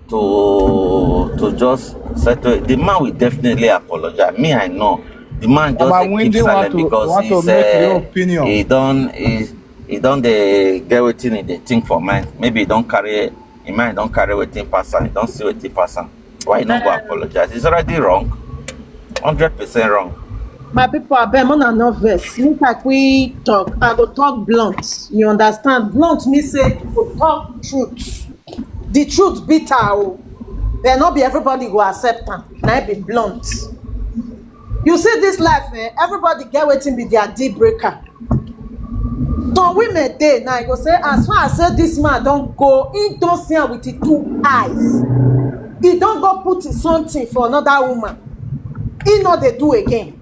to to just settle it. The man will definitely apologize. Me, I know. The man just Mama, dey we keep need want silent to because want to he's make your uh, opinion. He don't he, he don't dey get wetin he dey think for mind. Maybe he don't carry him mind don't carry wetin pass am. He don't see wetin pass am. Why you not go apologize? It's already wrong, hundred percent wrong. My people, abeg, una no vex. Make I quick talk. I go talk blunt. You understand? Blunt mean say you go talk truth. The truth bitter o. But no be everybody go accept am. Na it be blunt. You see this life, eh? Everybody get wetin be their deal breaker. Some women dey now, you go say, as far as say this man don go, he don see am with his two eyes. He don go put his something for another woman. He no dey do again.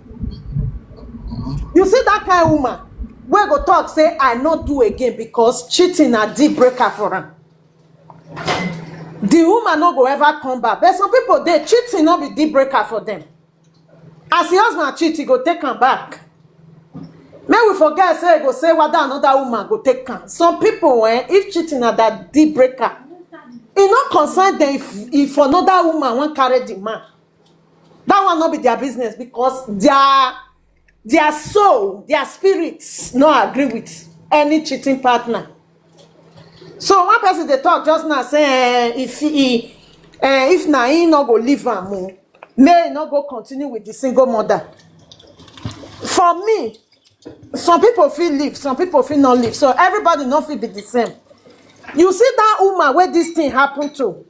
You see that kind of woman wey go talk say, I no do again because cheating na deal breaker for am. The woman no go ever come back. But some people dey, cheating no be deal breaker for them. As your husband cheat, he go take am back. Make we forget say he go say whether another woman go take am. Some people, eh, if cheating na that deal breaker, e no concern them if, if another woman wan carry the man. That one no be their business because their their soul, their spirits no agree with any cheating partner. So one person dey talk just now say, eh, if he, eh, if na he no go leave am o, may he no go continue with the single mother. For me, some people fit leave, some people fit not leave. So everybody no fit be the same. You see that woman where this thing happened to,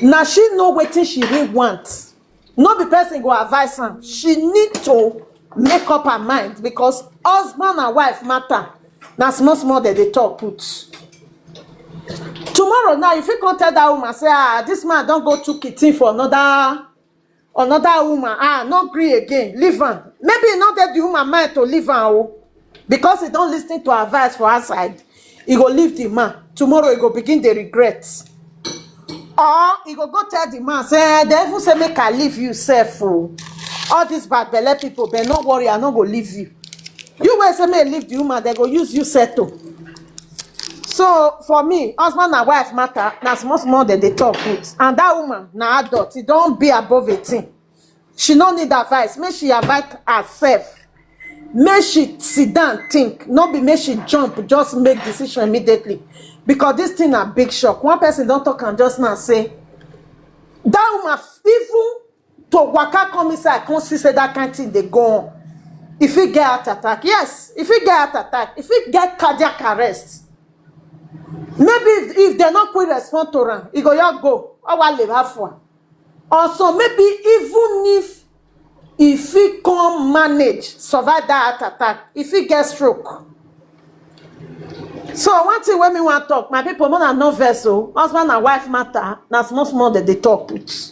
now she know wetin she really want. No be person go advise am. She need to make up her mind because husband and wife matter. Na small small dem dey talk put. Tomorrow now, if you come tell that woman say, ah, this man don go took it in for another another woman, ah, no gree again, leave am. Maybe e no dey the woman mind to leave am o, because he don listen to advice for outside. He go leave the man. Tomorrow he go begin dey regret. Or he go go tell the man say, eh, they even say make I leave you sef o. All these bad belle people, but no worry, I no go leave you. You wey say make I leave the woman, they go use you settle. So for me, husband and wife matter, na small small dem dey talk with. And that woman na adult, e don be above eighteen. She no need advice. Make she advise herself. Make she sit down, think. No be make she jump, just make decision immediately. Because this thing na big shock. One person don talk am just now say, that woman, even to waka come inside, come see say that kind thing dey go on. If he get heart attack, yes, if he get heart attack, if he get cardiac arrest, maybe if, if they no quick respond to am, he go just go. Awa le ba for am. Also, maybe even if if he come manage survive that heart attack, if he get stroke. So one thing wey me wan talk, my people, una no vex o. Husband and wife matter, na small small dem dey talk put.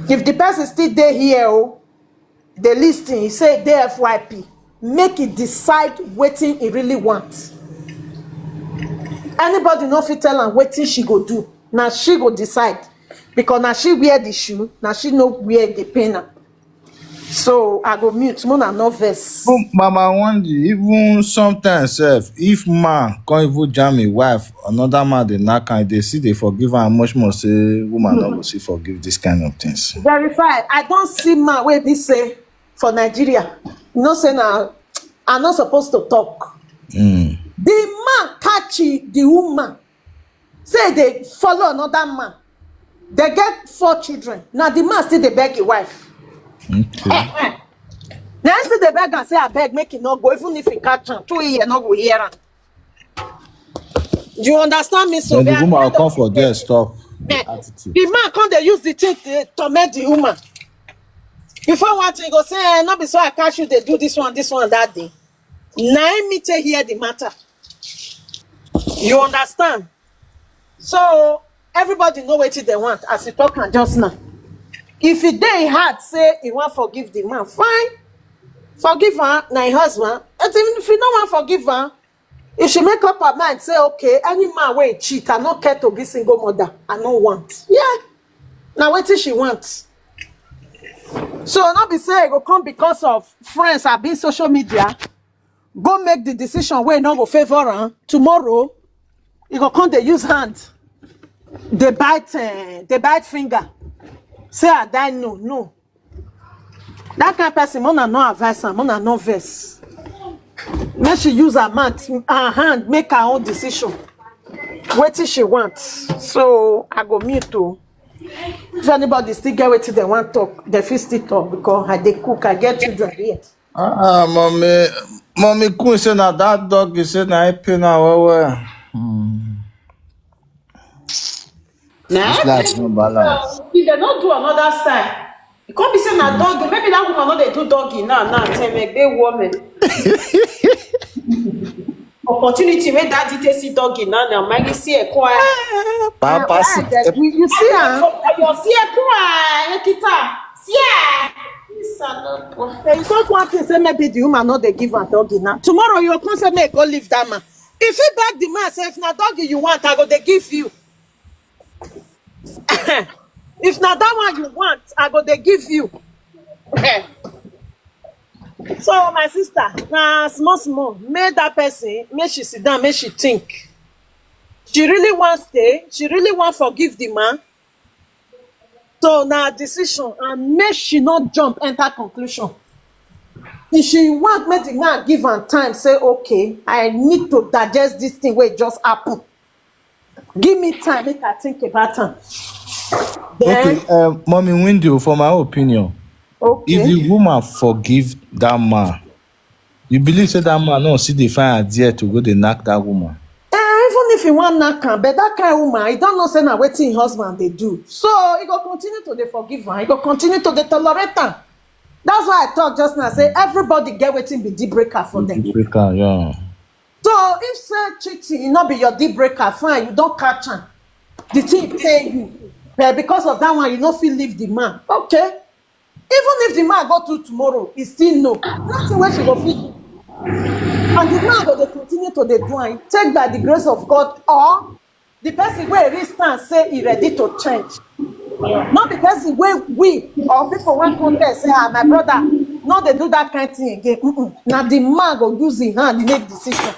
If the person still dey here o, dey listen, he say dey F Y P, make he decide wetin he really want. Anybody no fit tell am wetin she go do. Na she go decide, because na she wear the shoe, na she know where e dey pain am. So I go mute, una no vex. Even Mama Wendy, even sometimes sef, if man come even jam him wife, another man dey knack am, they see they forgive am much more. Say woman no go see forgive this kind of things. Verify. I don see man wey be say for Nigeria, you know say na I no suppose to talk. The man catch the woman, say they follow another man. They get four children. Now the man still dey beg his wife. Okay. Now still dey beg and say, "I beg, make it not go. Even if he catch am, two year not go hear am." You understand me? So Then the they are woman will kind of come for there, stop. Eh, Attitude. The man come dey use the thing to torment the woman. Before one thing, he go say, "Eh, no be so I catch you, they do this one, this one, that day." Now me take hear the matter. You understand? So everybody know wetin they want as you talk am just now. If e dey hard say he wan forgive the man, fine. Forgive her, na him husband. And even if you no wan forgive her, if she make up her mind, say, "Okay, any man wey cheat, I no care to be single mother. I no want." Yeah. Now wetin she want? So no be say e go come because of friends abi social media, go make the decision wey no go favour am. Tomorrow, e go come dey use hand, dey bite, eh, dey bite finger. Say, "I die, no, no." That kind person, una no advise am, una no vex. Make she use her mouth, her hand, make her own decision. Wetin she want. So I go mute o. If anybody still get wetin they want talk, they fit still talk because I dey cook, I get children here. Ah, mommy, mommy Queen say na that dog, he say na it pain her well well. Hmm. Nah, This life no balance. If they don't do another style, it can't be say na doggy. Maybe that woman no dey do doggy now. Now tell me, big woman. Opportunity wey daddy take see doggy now, now Maggie see a quiet. Papa, see. You, you see am? You see a quiet, Ekita. See am? This I no go. There is not one thing say maybe the woman no dey give am doggy now. Tomorrow you come say make go leave that man. If he beg the man, say, "If na doggy you want, I go dey give you." If na that one you want, I go dey give you. So my sister, na small small, make that person, make she sit down, make she think. She really wan stay, she really wan forgive the man. So na decision, and make she no jump enter conclusion. If she want make the man give am time, say, "Okay, I need to digest this thing wey just happen. Give me time, make I think about am." Then Okay, um, mommy Window, for my opinion, if okay. The woman forgive that man, you believe say that man no see the fine idea to go dey knack that woman? Eh, even if he wan knack am, but that kind woman, he don't know say na wetin him husband dey do. So he go continue to dey forgive am. He go continue to dey tolerate am. That's why I talk just now, say everybody get wetin be deal breaker for them. Break am, yeah. So if say cheating, e no be your deal breaker, fine, you don catch am. The thing pay you. But because of that one, you no fit leave the man. Okay. Even if the man go to tomorrow, he still know. Nothing wey she go fit do. And the man go dey continue to dey do am. Take by the grace of God, or the person wey really stand say he ready to change. Not the person wey we or people wan come there say, "Ah, my brother, no dey do that kind thing again." Mm-mm. Na the man go use him hand make decision.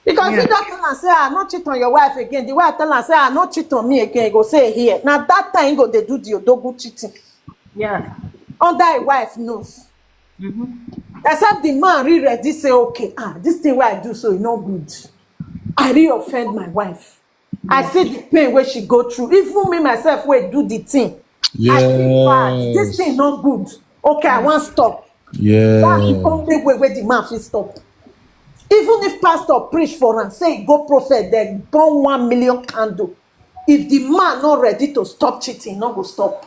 Because if you don tell am say, "Ah, no cheat on your wife again," the wife tell am say, "Ah, no cheat on me again," he go say, "Here." Na that time he go dey do the odogu cheating. Yeah. Under him wife nose. Except the man really ready say, "Okay, ah, this thing wey I do so, e no good. I really offend my wife. I see the pain wey she go through. Even me myself wey do the thing, I feel bad. This thing no good. Okay, I wan stop." That is the only way wey the man fit stop. Even if pastor preach for am, say he go prophet, then burn one million candle. If the man not ready to stop cheating, he no go stop.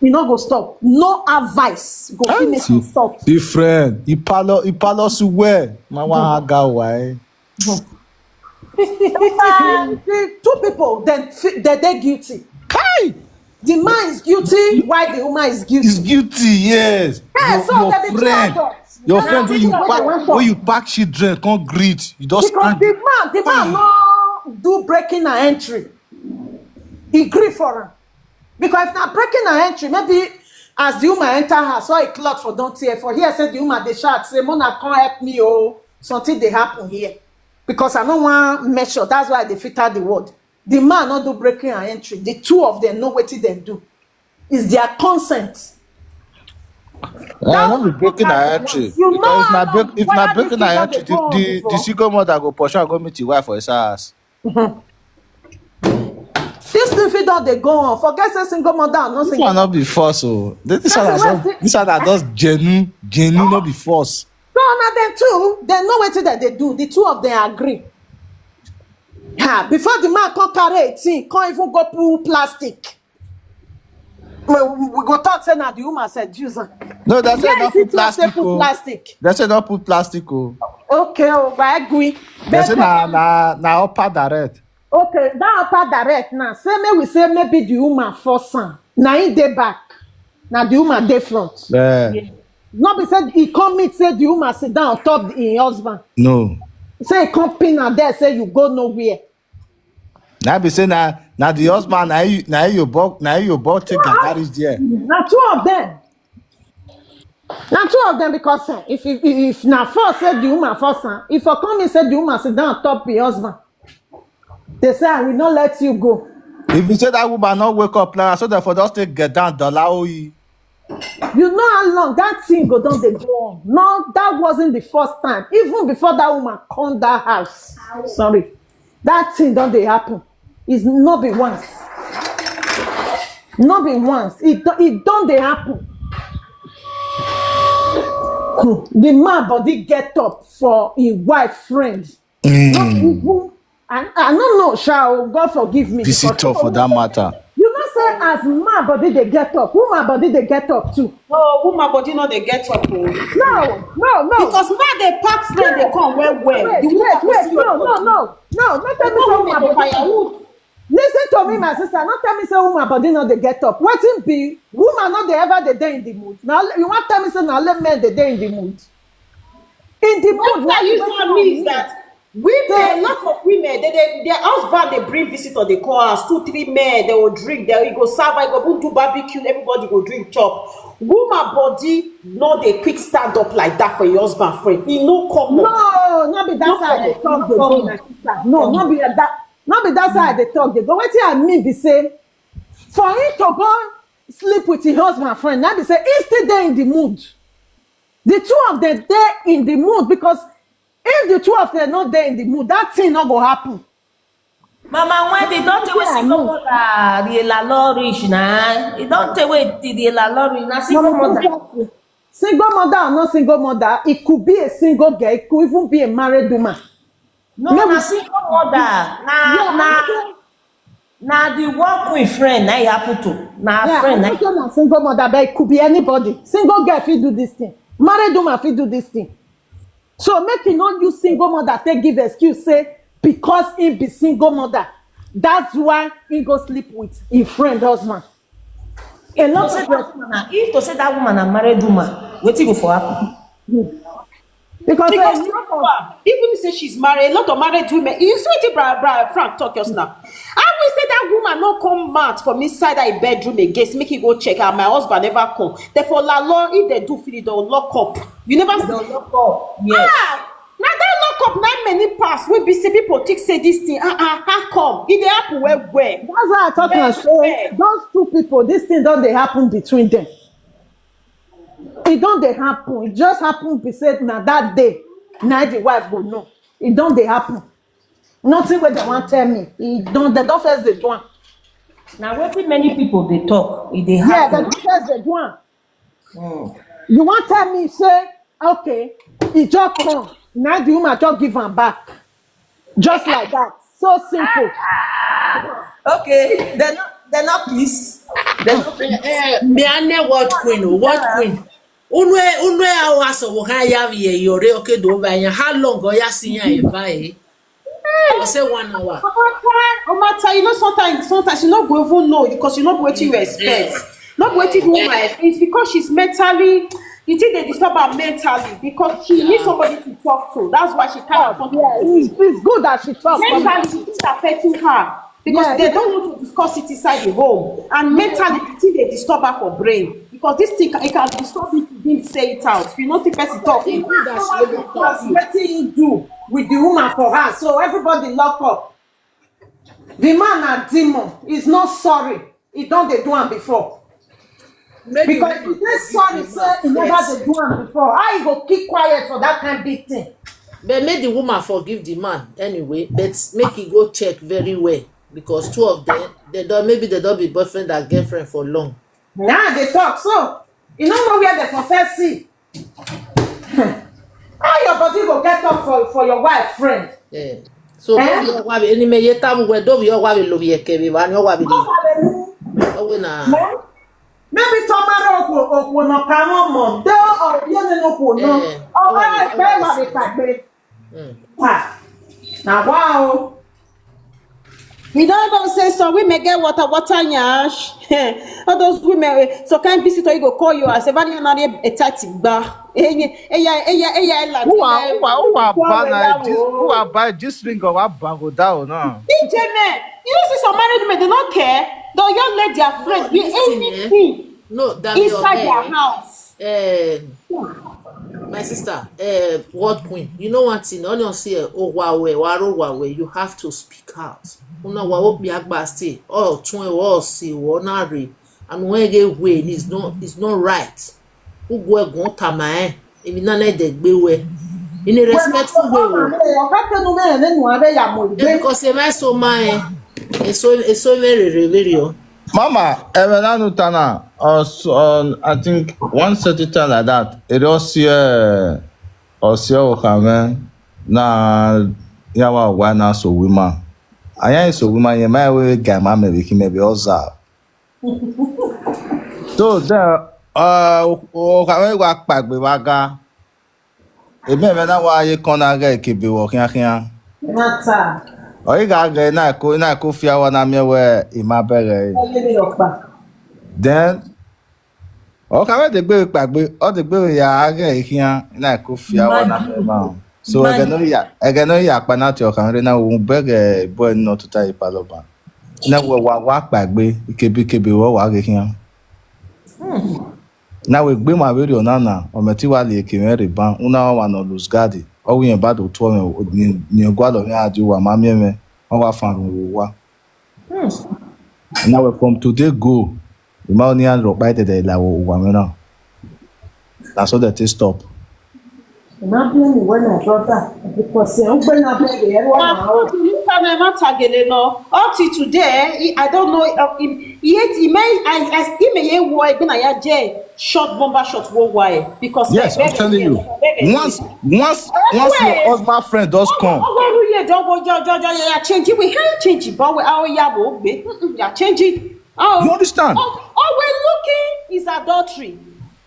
He no go stop. No advice go fit make him stop. Different. He palo, he palo well. My one aga why? The two people, then fi- they dey guilty. Kai! The man is guilty, while the woman is guilty. He's guilty, yes. Yeah, so they be two adults. Your They friend be wey two you adults. pack, wey you pack children, come greet. You just Because angry. The man, the man no do breaking and entry. He gree for am. Because if na breaking and entry, maybe as the woman enter house, so a cloth for don tear for here, say the woman dey shout, say, "Mona, come help me, oh, something dey happen here." Because I no wan measure, that's why I dey filter the word. The man no do breaking and entry. The two of them know wetin dem do. Is their consent. Eh, no be breaking her entry. Because if na break, if na breaking her entry, the, the, the single mother go pursue her go meet him wife for his house. This thing fit don dey go on. Forget say single mother and no single. This one no be force o. This one na just genuine, genuine, no be force. So na dem too, dem know wetin dem dey do. The two of them agree. Ha, before the man come carry eighteen, come even go pull plastic. We, we go talk say na the woman seduce am. No, dem say no put plastic o. Dem say no put plastic o. Okay o, why gree? Dem say na na na upper direct. Okay, that upper direct now. Say make we say maybe the woman force am. Na him dey back. Na the woman dey front. Yeah. No be say he come meet say the woman sit down on top him husband. No. Say he come pin am there, say you go nowhere. Na be say na na the husband na you na you bought na you bought take and carry there. Na two of them. Na two of them because eh, if if if na force say the woman force am, if for come in say the woman sit down on top him husband, they say I will not let you go. If you say that woman not wake up now, so therefore just take get down dollar oyi. You know how long that thing go don dey go on. No, that wasn't the first time. Even before that woman come that house, sorry, that thing don dey happen. It's not be once. Not be once. It don- it don dey happen. Hmm. The man body get up for him wife friend. Not even I, I don't know, shall God forgive me. Visitor for that matter. You know, say as man body they get up, woman body they get up too. No, woman body no dey get up o. No, no, no. Because man dey pack friend dey come well well. Wait, The woman wait, go wait, see no, your no, body. No, no. No, no tell me say woman body. Firewood. Listen to me, my sister. No tell me say woman body no dey get up. Wetin be woman no dey ever dey dey in the mood. Now you want tell me say na only men dey dey in the mood. In the mood. What I use for me is that women, a lot of women, they, they, their husband they bring visitor, they call us two, three men, they will drink, they will go serve, I go even do barbecue, everybody go drink chop. Woman body no dey quick stand up like that for your husband friend. He no come up. No, no be that side they talk dey go, my sister. No, no be that, no be that side they talk dey go. Wetin I mean be say, for him to go sleep with his husband friend, na be say he still dey in the mood. The two of them dey in the mood because if the two of them no dey in the mood, that thing no go happen. Mama Wendy, don't tell me single mother the la law rich na. You don't tell me the the la law rich na single mother. Single mother or not single mother, it could be a single girl, it could even be a married woman. No, na single mother. Na na na the work with friend na e happen to. Na friend na. Yeah, I think na single mother, but it could be anybody. Single girl fit do this thing. Married woman fit do this thing. So make you not use single mother take give excuse say because he be single mother, that's why he go sleep with his friend husband. A lot of that woman, if to say that woman a married woman, wetin go for happen? Because because a lot of even say she's married, a lot of married women. You see what Bra Bra Frank talk just now. I will say that woman no come out from inside that bedroom again. Make he go check her. My husband never come. Therefore, la law, if they do finish, they'll lock up. You never see. They'll lock up. Yes. Ah, now that lock up, not many pass. We be see people think say this thing. Ah, ah, how come? It dey happen well, well. That's why I talk and say those two people, this thing don't they happen between them. It don't they happen. It just happen. Be said now that day, now the wife go know. It don't they happen. Nothing where they want tell me. It don't. They don't first they do am. Now wetin many people they talk. It they happen. Yeah, they don't first they do am. Mm. You want tell me say okay, he just come. Now the woman just give am back. Just like that. So simple. Okay, they not they not peace. They not peace. Eh, eh, me I ne what queen, oh, what queen? Unwe unwe awa so wo ha ya ye yore okay do ba ya. How long go ya sin ya eva eh? I say one hour. Omata, Omata, you know sometimes sometimes you no go even know because you no go wetin you expect. No go wetin do my it's because she's mentally you think they disturb her mentally because she needs somebody to talk to. That's why she can't talk. Yeah, it's, it's good that she talks. Mentally, it is affecting her because they don't want to discuss it inside the home. And mentally, the thing they disturb her for brain because this thing can, it can disturb me to even say it out. If you know the person talk, it do that she will talk. Wetin he do with the woman for her? So everybody lock up. The man na demon. He's not sorry. He don't they do am before. Because if you say sorry, say you never dey do am before, how you go keep quiet for that kind big thing? But make the woman forgive the man anyway, but make he go check very well, because two of them, they don't, maybe they don't be boyfriend and girlfriend for long. Now they talk so. You no know where they for first see. How your body go get up for, for your wife friend? Yeah. So eh? Don't be your wife. Any me yeta we don't be your wife. Love your kebe. One your wife. Owe na. Maybe tomorrow okwo okwo no kamo mo. Do o ye ne no kwo no. O wa pe wa be pagbe. Ah. Na wow. We don't know say some women get water, water nyash. All those women, eh, so kind visitor you go call you as if you not a tati ba. Eya, eya, eya, eya. Who are who are who are buy this? Who are buy this ring or what bag go down now? D J man, you know see some married men they don't care. They'll just let their friend be anything. No, that inside their house. Uh, my sister, uh, what queen? You know one thing. Only on see oh wow we, waro wow we. You have to speak out. Una wa opi agba stay. Oh, tun e wo si wo na re. And when get way is not is not right. Who go go tamae? Emi na na de gbe we. In a respectful way. Because e ma so ma e. E so e so very very o. Mama, ewe na nutana on, I think one certain time like that. It was here or see how come na yawa wa na so women. Aya so women ye my way guy ma me bi ki me bi oza. So the uh o ka we wa pagbe wa ga. Ebe me na wa ye kon na ga ikebe wo kian kian. Mata. O yi ga ga na ko na ko fi awa na mi we ima bere. Then o ka we de gbe pagbe o de gbe ya ga kian na ko fi awa na mi ma. So ege no ya ege no ya pa na ti o ka re na wo bere boy no tuta ipaloba. Na we wa wa pagbe ikebe ikebe wo wa ga kian. Na we gbe ma we ri ona na o me ti wa le ke me re ban una wa no lose guard. O wi en ba do to me ni gwa lo me aju wa ma mi me o wa fan ru wa. Na we from today go. The man ni an ro pa de de la wo wa me na. Na so that stop. Ẹ má blame me when my brother because ẹ ń gbé náà bẹ́ẹ̀ ẹ wá máa ń. Àfúrúkú ní sáré má tàgèlè lọ. Up till today, he, I don't know. Uh, he, he, he may, I, I, he may hear why when I hear Jay short bomber short wo why because. Yes, I'm telling you. Once, once, once your husband friend does come. Oh, oh, oh, yeah, don't go, jo, jo, jo, yeah, yeah, change it. We can't change it, but we, oh, yeah, we, we, yeah, change it. Oh, you understand? Oh, oh, we're looking is adultery.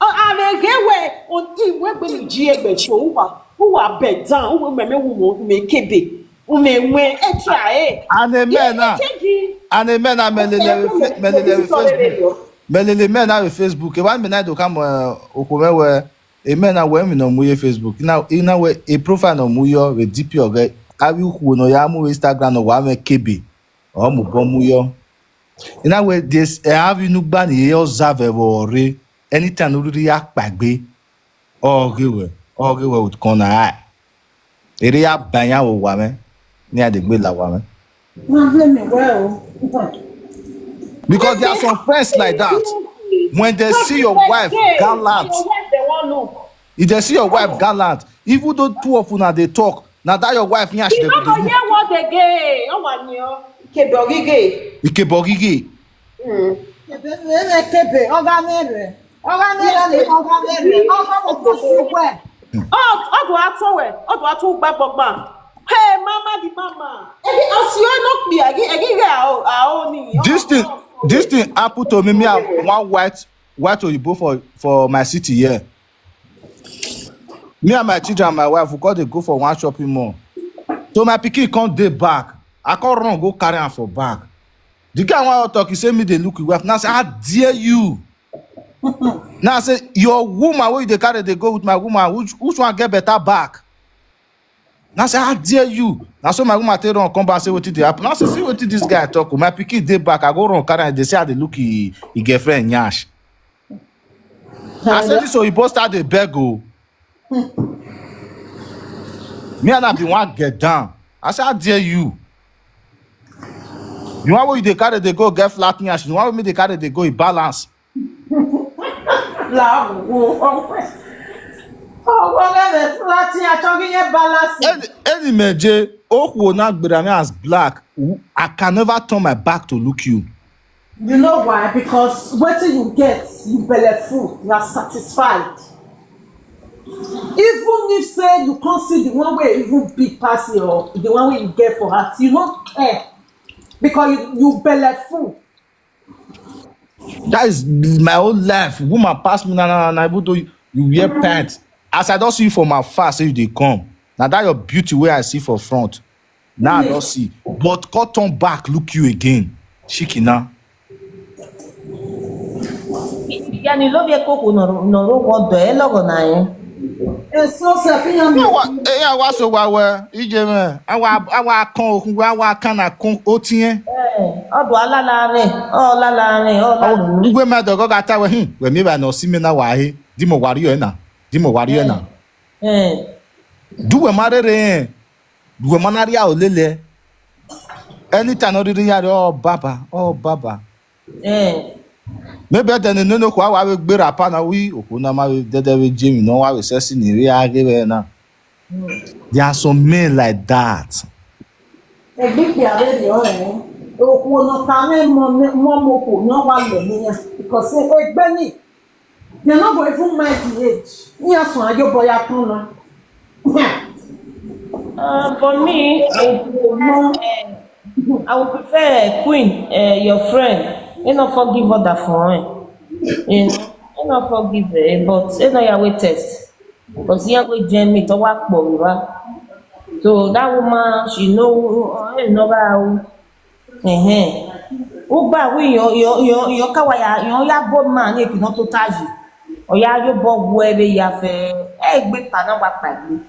Oh, and again, we on him we be G A B so who are who are bed down, who me me who me kebe, who me when extra eh. And a man now, and a man now, me lele me lele Facebook, me lele me now with Facebook. One me now do come uh, okome we a man now we me no mu ye Facebook. Now in a way a profile no mu yo with D P oge. Abi ku no ya mu Instagram no wa me kebe. O mu bo mu yo. In a way this e have you no ban ye observe wo re. Anytime no really ya pagbe. Oge we, oge we with corner eye. Ere ya ban ya wo wa me. Ni a de gbe la wa me. Má blame me well. Because there are some friends like that. When they see your wife gallant, your wife they won't look. If they see your wife gallant, even though two of una dey talk, na that your wife nyash You dey no go dey hear what again. Oh, one year. Kebe ogige. Ikebogige. Ebe ebe kebe ọga mere ọga mere ni ọga mere ọga mo ko si we. Oh, oh, do ato we. Oh, do ato gba gbogba. Hey, mama, the mama. Egi osi o no pe egi egi re a o a o ni. This thing, this thing happen to me. Me and one white white oyibo for for my city here. Me and my children and my wife, we come dey go for one shopping mall. So my pikin come dey back. I come run go carry am for back. The guy wan talk, he say me dey look him wife. Now I say, how dare you? Now I say, your woman wey you dey carry dey go with my woman, which which one get better back? Now I say, how dare you? Now so my woman take run come back say wetin dey happen. Now I say, see wetin this guy talk o. My pikin dey back. I go run carry am. Dey say I dey look him, him girlfriend nyash. I say this oyibo start dey beg o. Me and I bin wan get down. I say, how dare you? You wan wey you dey carry dey go get flat nyash. You wan wey me dey carry dey go e balance. Lawo. Oh, whatever. Flat here, talking here balance. Any, any meje, okwo na gbera me as black. I can never turn my back to look you. You know why? Because wetin you get, you belle full, you are satisfied. Even if say you can't see the one way even big pass you, the one way you get for heart, you don't care because you, you belle full. That is my whole life. Woman pass me na na na, even though you, you wear pants. As I don't see you for my face, say you dey come. Now that your beauty where I see for front. Now I don't see. But come turn back, look you again. Shikina. Yani lo bie koko noro noro ko do e logo na yin. Eso se fi yan mi. Ewa, eya wa so wa we. Ije me. Awa awa kan okun we awa kan na kun otien. Eh, odo alala re, o lala re, o lala. Ngwe me do go ga ta we hin. We mi ba no si me na wa he. Di mo wari yo na. Di mo wari yo na. Eh. Du we ma re re. Du we ma na ri a olele. Anytime no ri ri ya re, oh baba, oh baba. Eh. Maybe then no no kwa wa we gbera pa na wi oku na ma we dede we jemi no wa we sesi ni we a ge we na. There are some men like that. Egbe pe are re o eh. Oku no ka me mo mo mo ko no wa le ni ya. Because egbe ni they no go even mind the age. Ni asun ayo boya kun na. Uh, for me, I would prefer, uh, I would prefer a queen, uh, your friend. You know, forgive other for him. You know, you know, forgive her, but you know, you wait test. Because you go join me to work for me, right? So that woman, she know, uh, you know, how. Ehe. Ugba wi yo yo yo yo kawa ya yo ya go man ye kino to taji. O ya yo bo gu ebe ya fe. E gbe pa na wa pa gbe.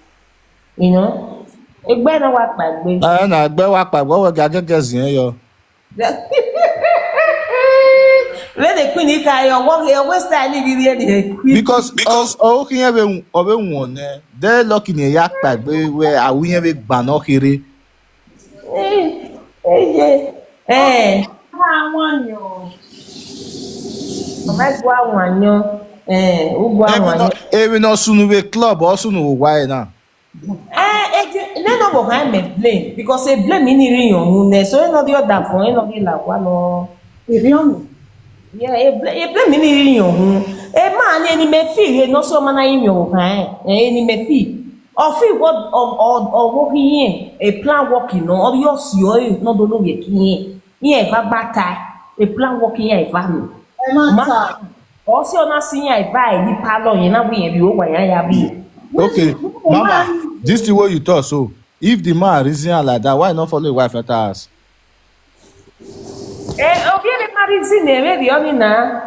You know? Egbe na wa pa gbe. Eh, na gbe wa pa gbe, we ga gege zin yo. Where the queen ka yo wo yo we style ni bi the queen. Because because o kin ebe o be won ne. De lucky ni ya pa gbe we awi yen be gba no kere. Eh, eh, eh. Àwọn yàn. Ọmọ ẹgbẹ́ àwọn yàn. Eh, ugbo àwọn yàn. Ebi no sunu we club or sunu we why na. Eh, eh, ne no go high me blame because a blame in iri yon hu ne so no the other for no the la wa no. Iri yon. Yeah, a blame a blame in iri yon hu. A man any me feel he no so man I mi o kan. Eh, any me feel. Or fit what or or or work in a plan working no or your sure no do no work in here. Here ever bata a plan working here ever no. Ẹ má ta. Or see on us seeing I buy you parlor you know we be over ya ya be. Okay, mama, this the way you talk so. If the man reason am like that, why not follow your wife enter house? Eh, obi ebe ma reason na ebe the only na.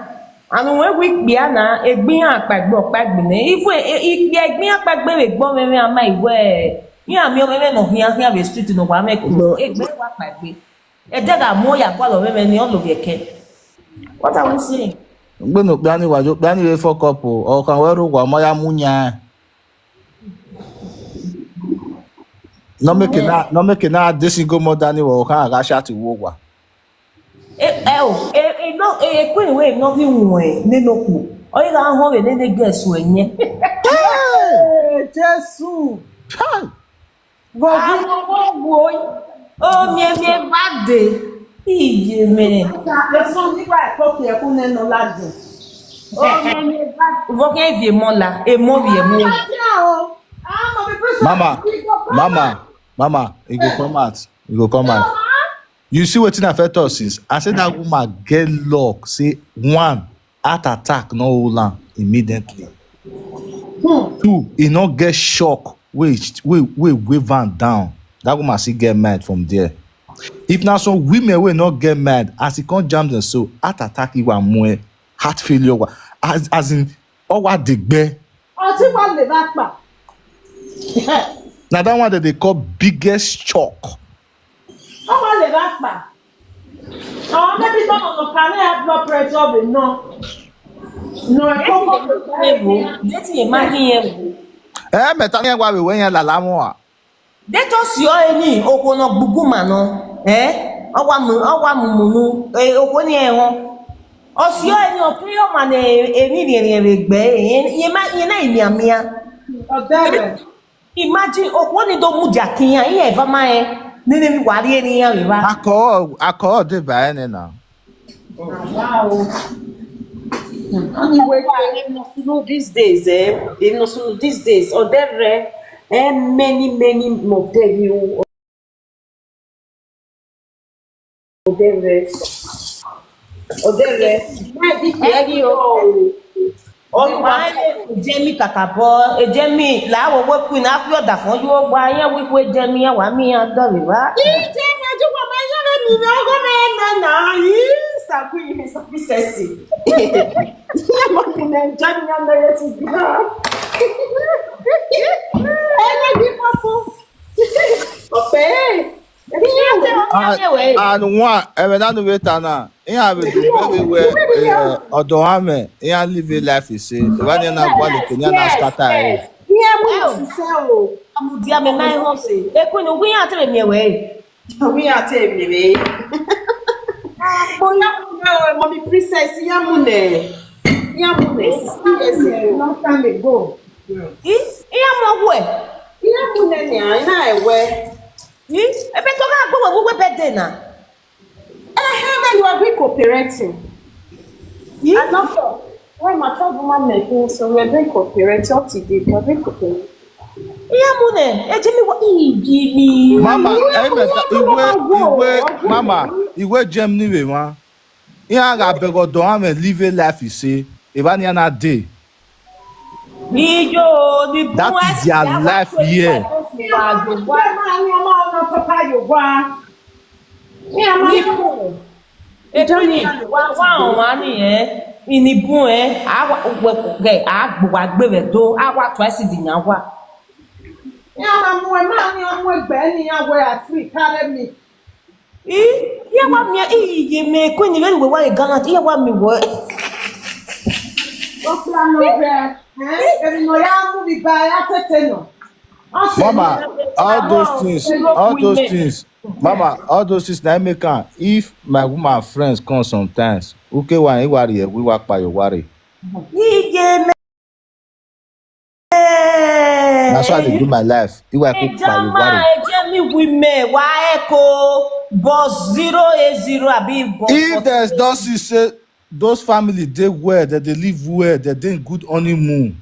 Anu we week bia na egbin akpagbe okpagbe ne. Ifu e ikpe egbin akpagbe we gbo me me ama iwe. Ni ami o me me no hia hia be street no wa me ku. Egbe wa akpagbe. E de ga mo ya kwa lo me me ni o lo geke. What are we saying? Ngbe no pe ani wa jo pe ani we fuck up o. O kan we ro wa mo ya munya. No make na no make na this go more than we o kan ga sha ti wo wa. E e o e e no e e kwe we no bi won e ne no ku. O yi ga ho we ne ne guess we nye. Hey, Jesus. Chai. Vọgí. Àwọn owó wo omi ẹ̀mí ẹ̀fà dé iye mẹ́rin. Ẹ̀sùn nígbà ẹ̀kọ́ kì í ẹ̀kú nínú ládùn. Omi ẹ̀mí ẹ̀fà vọgí ẹ̀fì ẹ̀mọ́ la ẹ̀mọ́ rì ẹ̀mọ́. Mama, mama, mama, e go come out, e go come out. You see wetin I fit talk since? I say that woman get luck. Say one, heart attack no hold am immediately. Two, e no get shock wey wey wey wave am down. That woman still get mind from there. If na some women wey no get mind, as e come jam them so, heart attack iwa mue, heart failure wa, as as in owa degbe. Ọtí wà lè bá pa. Na that one that they call biggest shock. Ó wà lè bá pa. Àwọn méjì tó mọ̀ kàn ní high blood pressure rẹ̀ náà. No, ẹ kọ́kọ́. Wetin dey make him hear? Eh, meta ni wa we wen ya lala mo a. They just your any okwo no gbuguma no. Eh? Owa mu owa mu mu nu. Eh, okwo ni e won. Osio eni okiyo mane eni ni eni ebe gbe. Ye ma ye na eni amia. Odere. Imagine okwoni do mudia kinya ye eva ma e. Nene mi wari eni ya eva. Alcohol, alcohol dey by any now. Wow. Anyway, If not know these days, eh? If not know these days, Odere, eh, many, many of them you Odere. Odere. Why did you Eri o. Olùwà ejemi kàkàbọ ejemi làwọn owó pin náà fi ọ̀dà fún yóò gba ayé wípé ejemi ẹwà mi á dọ̀rì wá. Ije majuwa mayere mi na ogo me na na yi sabi sabi sesi. Mo ni na jani na na yeti gba. Ene di popo. Ope. And, and one, and we don't wait now. Yeah, we do very well. Uh, Odoame, yeah, live a life. You see, the one you not quality, you not scatter. Ihe mụ na sise o. Amụdị ame na ihe ọsị. Ekwenu ugwu ihe atịrị m ewe. Ihe atịrị m ewe. Mọmi princess, ihe mụ na. Ihe mụ na sixteen years ago. Long time ago. Ihe m ọgwụ e. Ihe mụ na na na ewe. Ebe tọga agbanwe ugwu ebe dị na. Ehe, then you are being cooperating. I not sure. Why my trouble man making so we are being cooperating up to date. We are being cooperating. Ihe mụ na ejemi wa iji mi. Mama, I mean, Igwe, Igwe, Mama, Igwe Germany we ma. Yeah, I beg Odoame live a life. You see, if I na day. Ijo ni That is their life here. Why my mama on papa you wa? Yeah, my Ekwini wa wa ọ̀hún wa nìyẹn. Ìnìbùn ẹ̀ á wà gbogbo ẹ̀ á gbogbo àgbèrè tó á wà tó ẹ̀ sì dìyàn wà. Ihe ama mụ eme anyị ọmụ egbe enyi ya wee Africa remi. Ihe wa mi ihe ihe mi Ekwini very well why gallant ihe wa mi wọ. Okpura n'oge. Eri no ya mụ bi ba ya tete no. Mama, all those things, all those things, Mama, all those things na make am. If my woman friends come sometimes, okay, why you worry? We work by your worry. Ihe mi. That's why I dey do my life. Iwa I cook by your Ejama worry. ejemi women wa echo boss zero eight zero abi boss. If there's don't see say those family dey well, that they live well, that they in good honeymoon.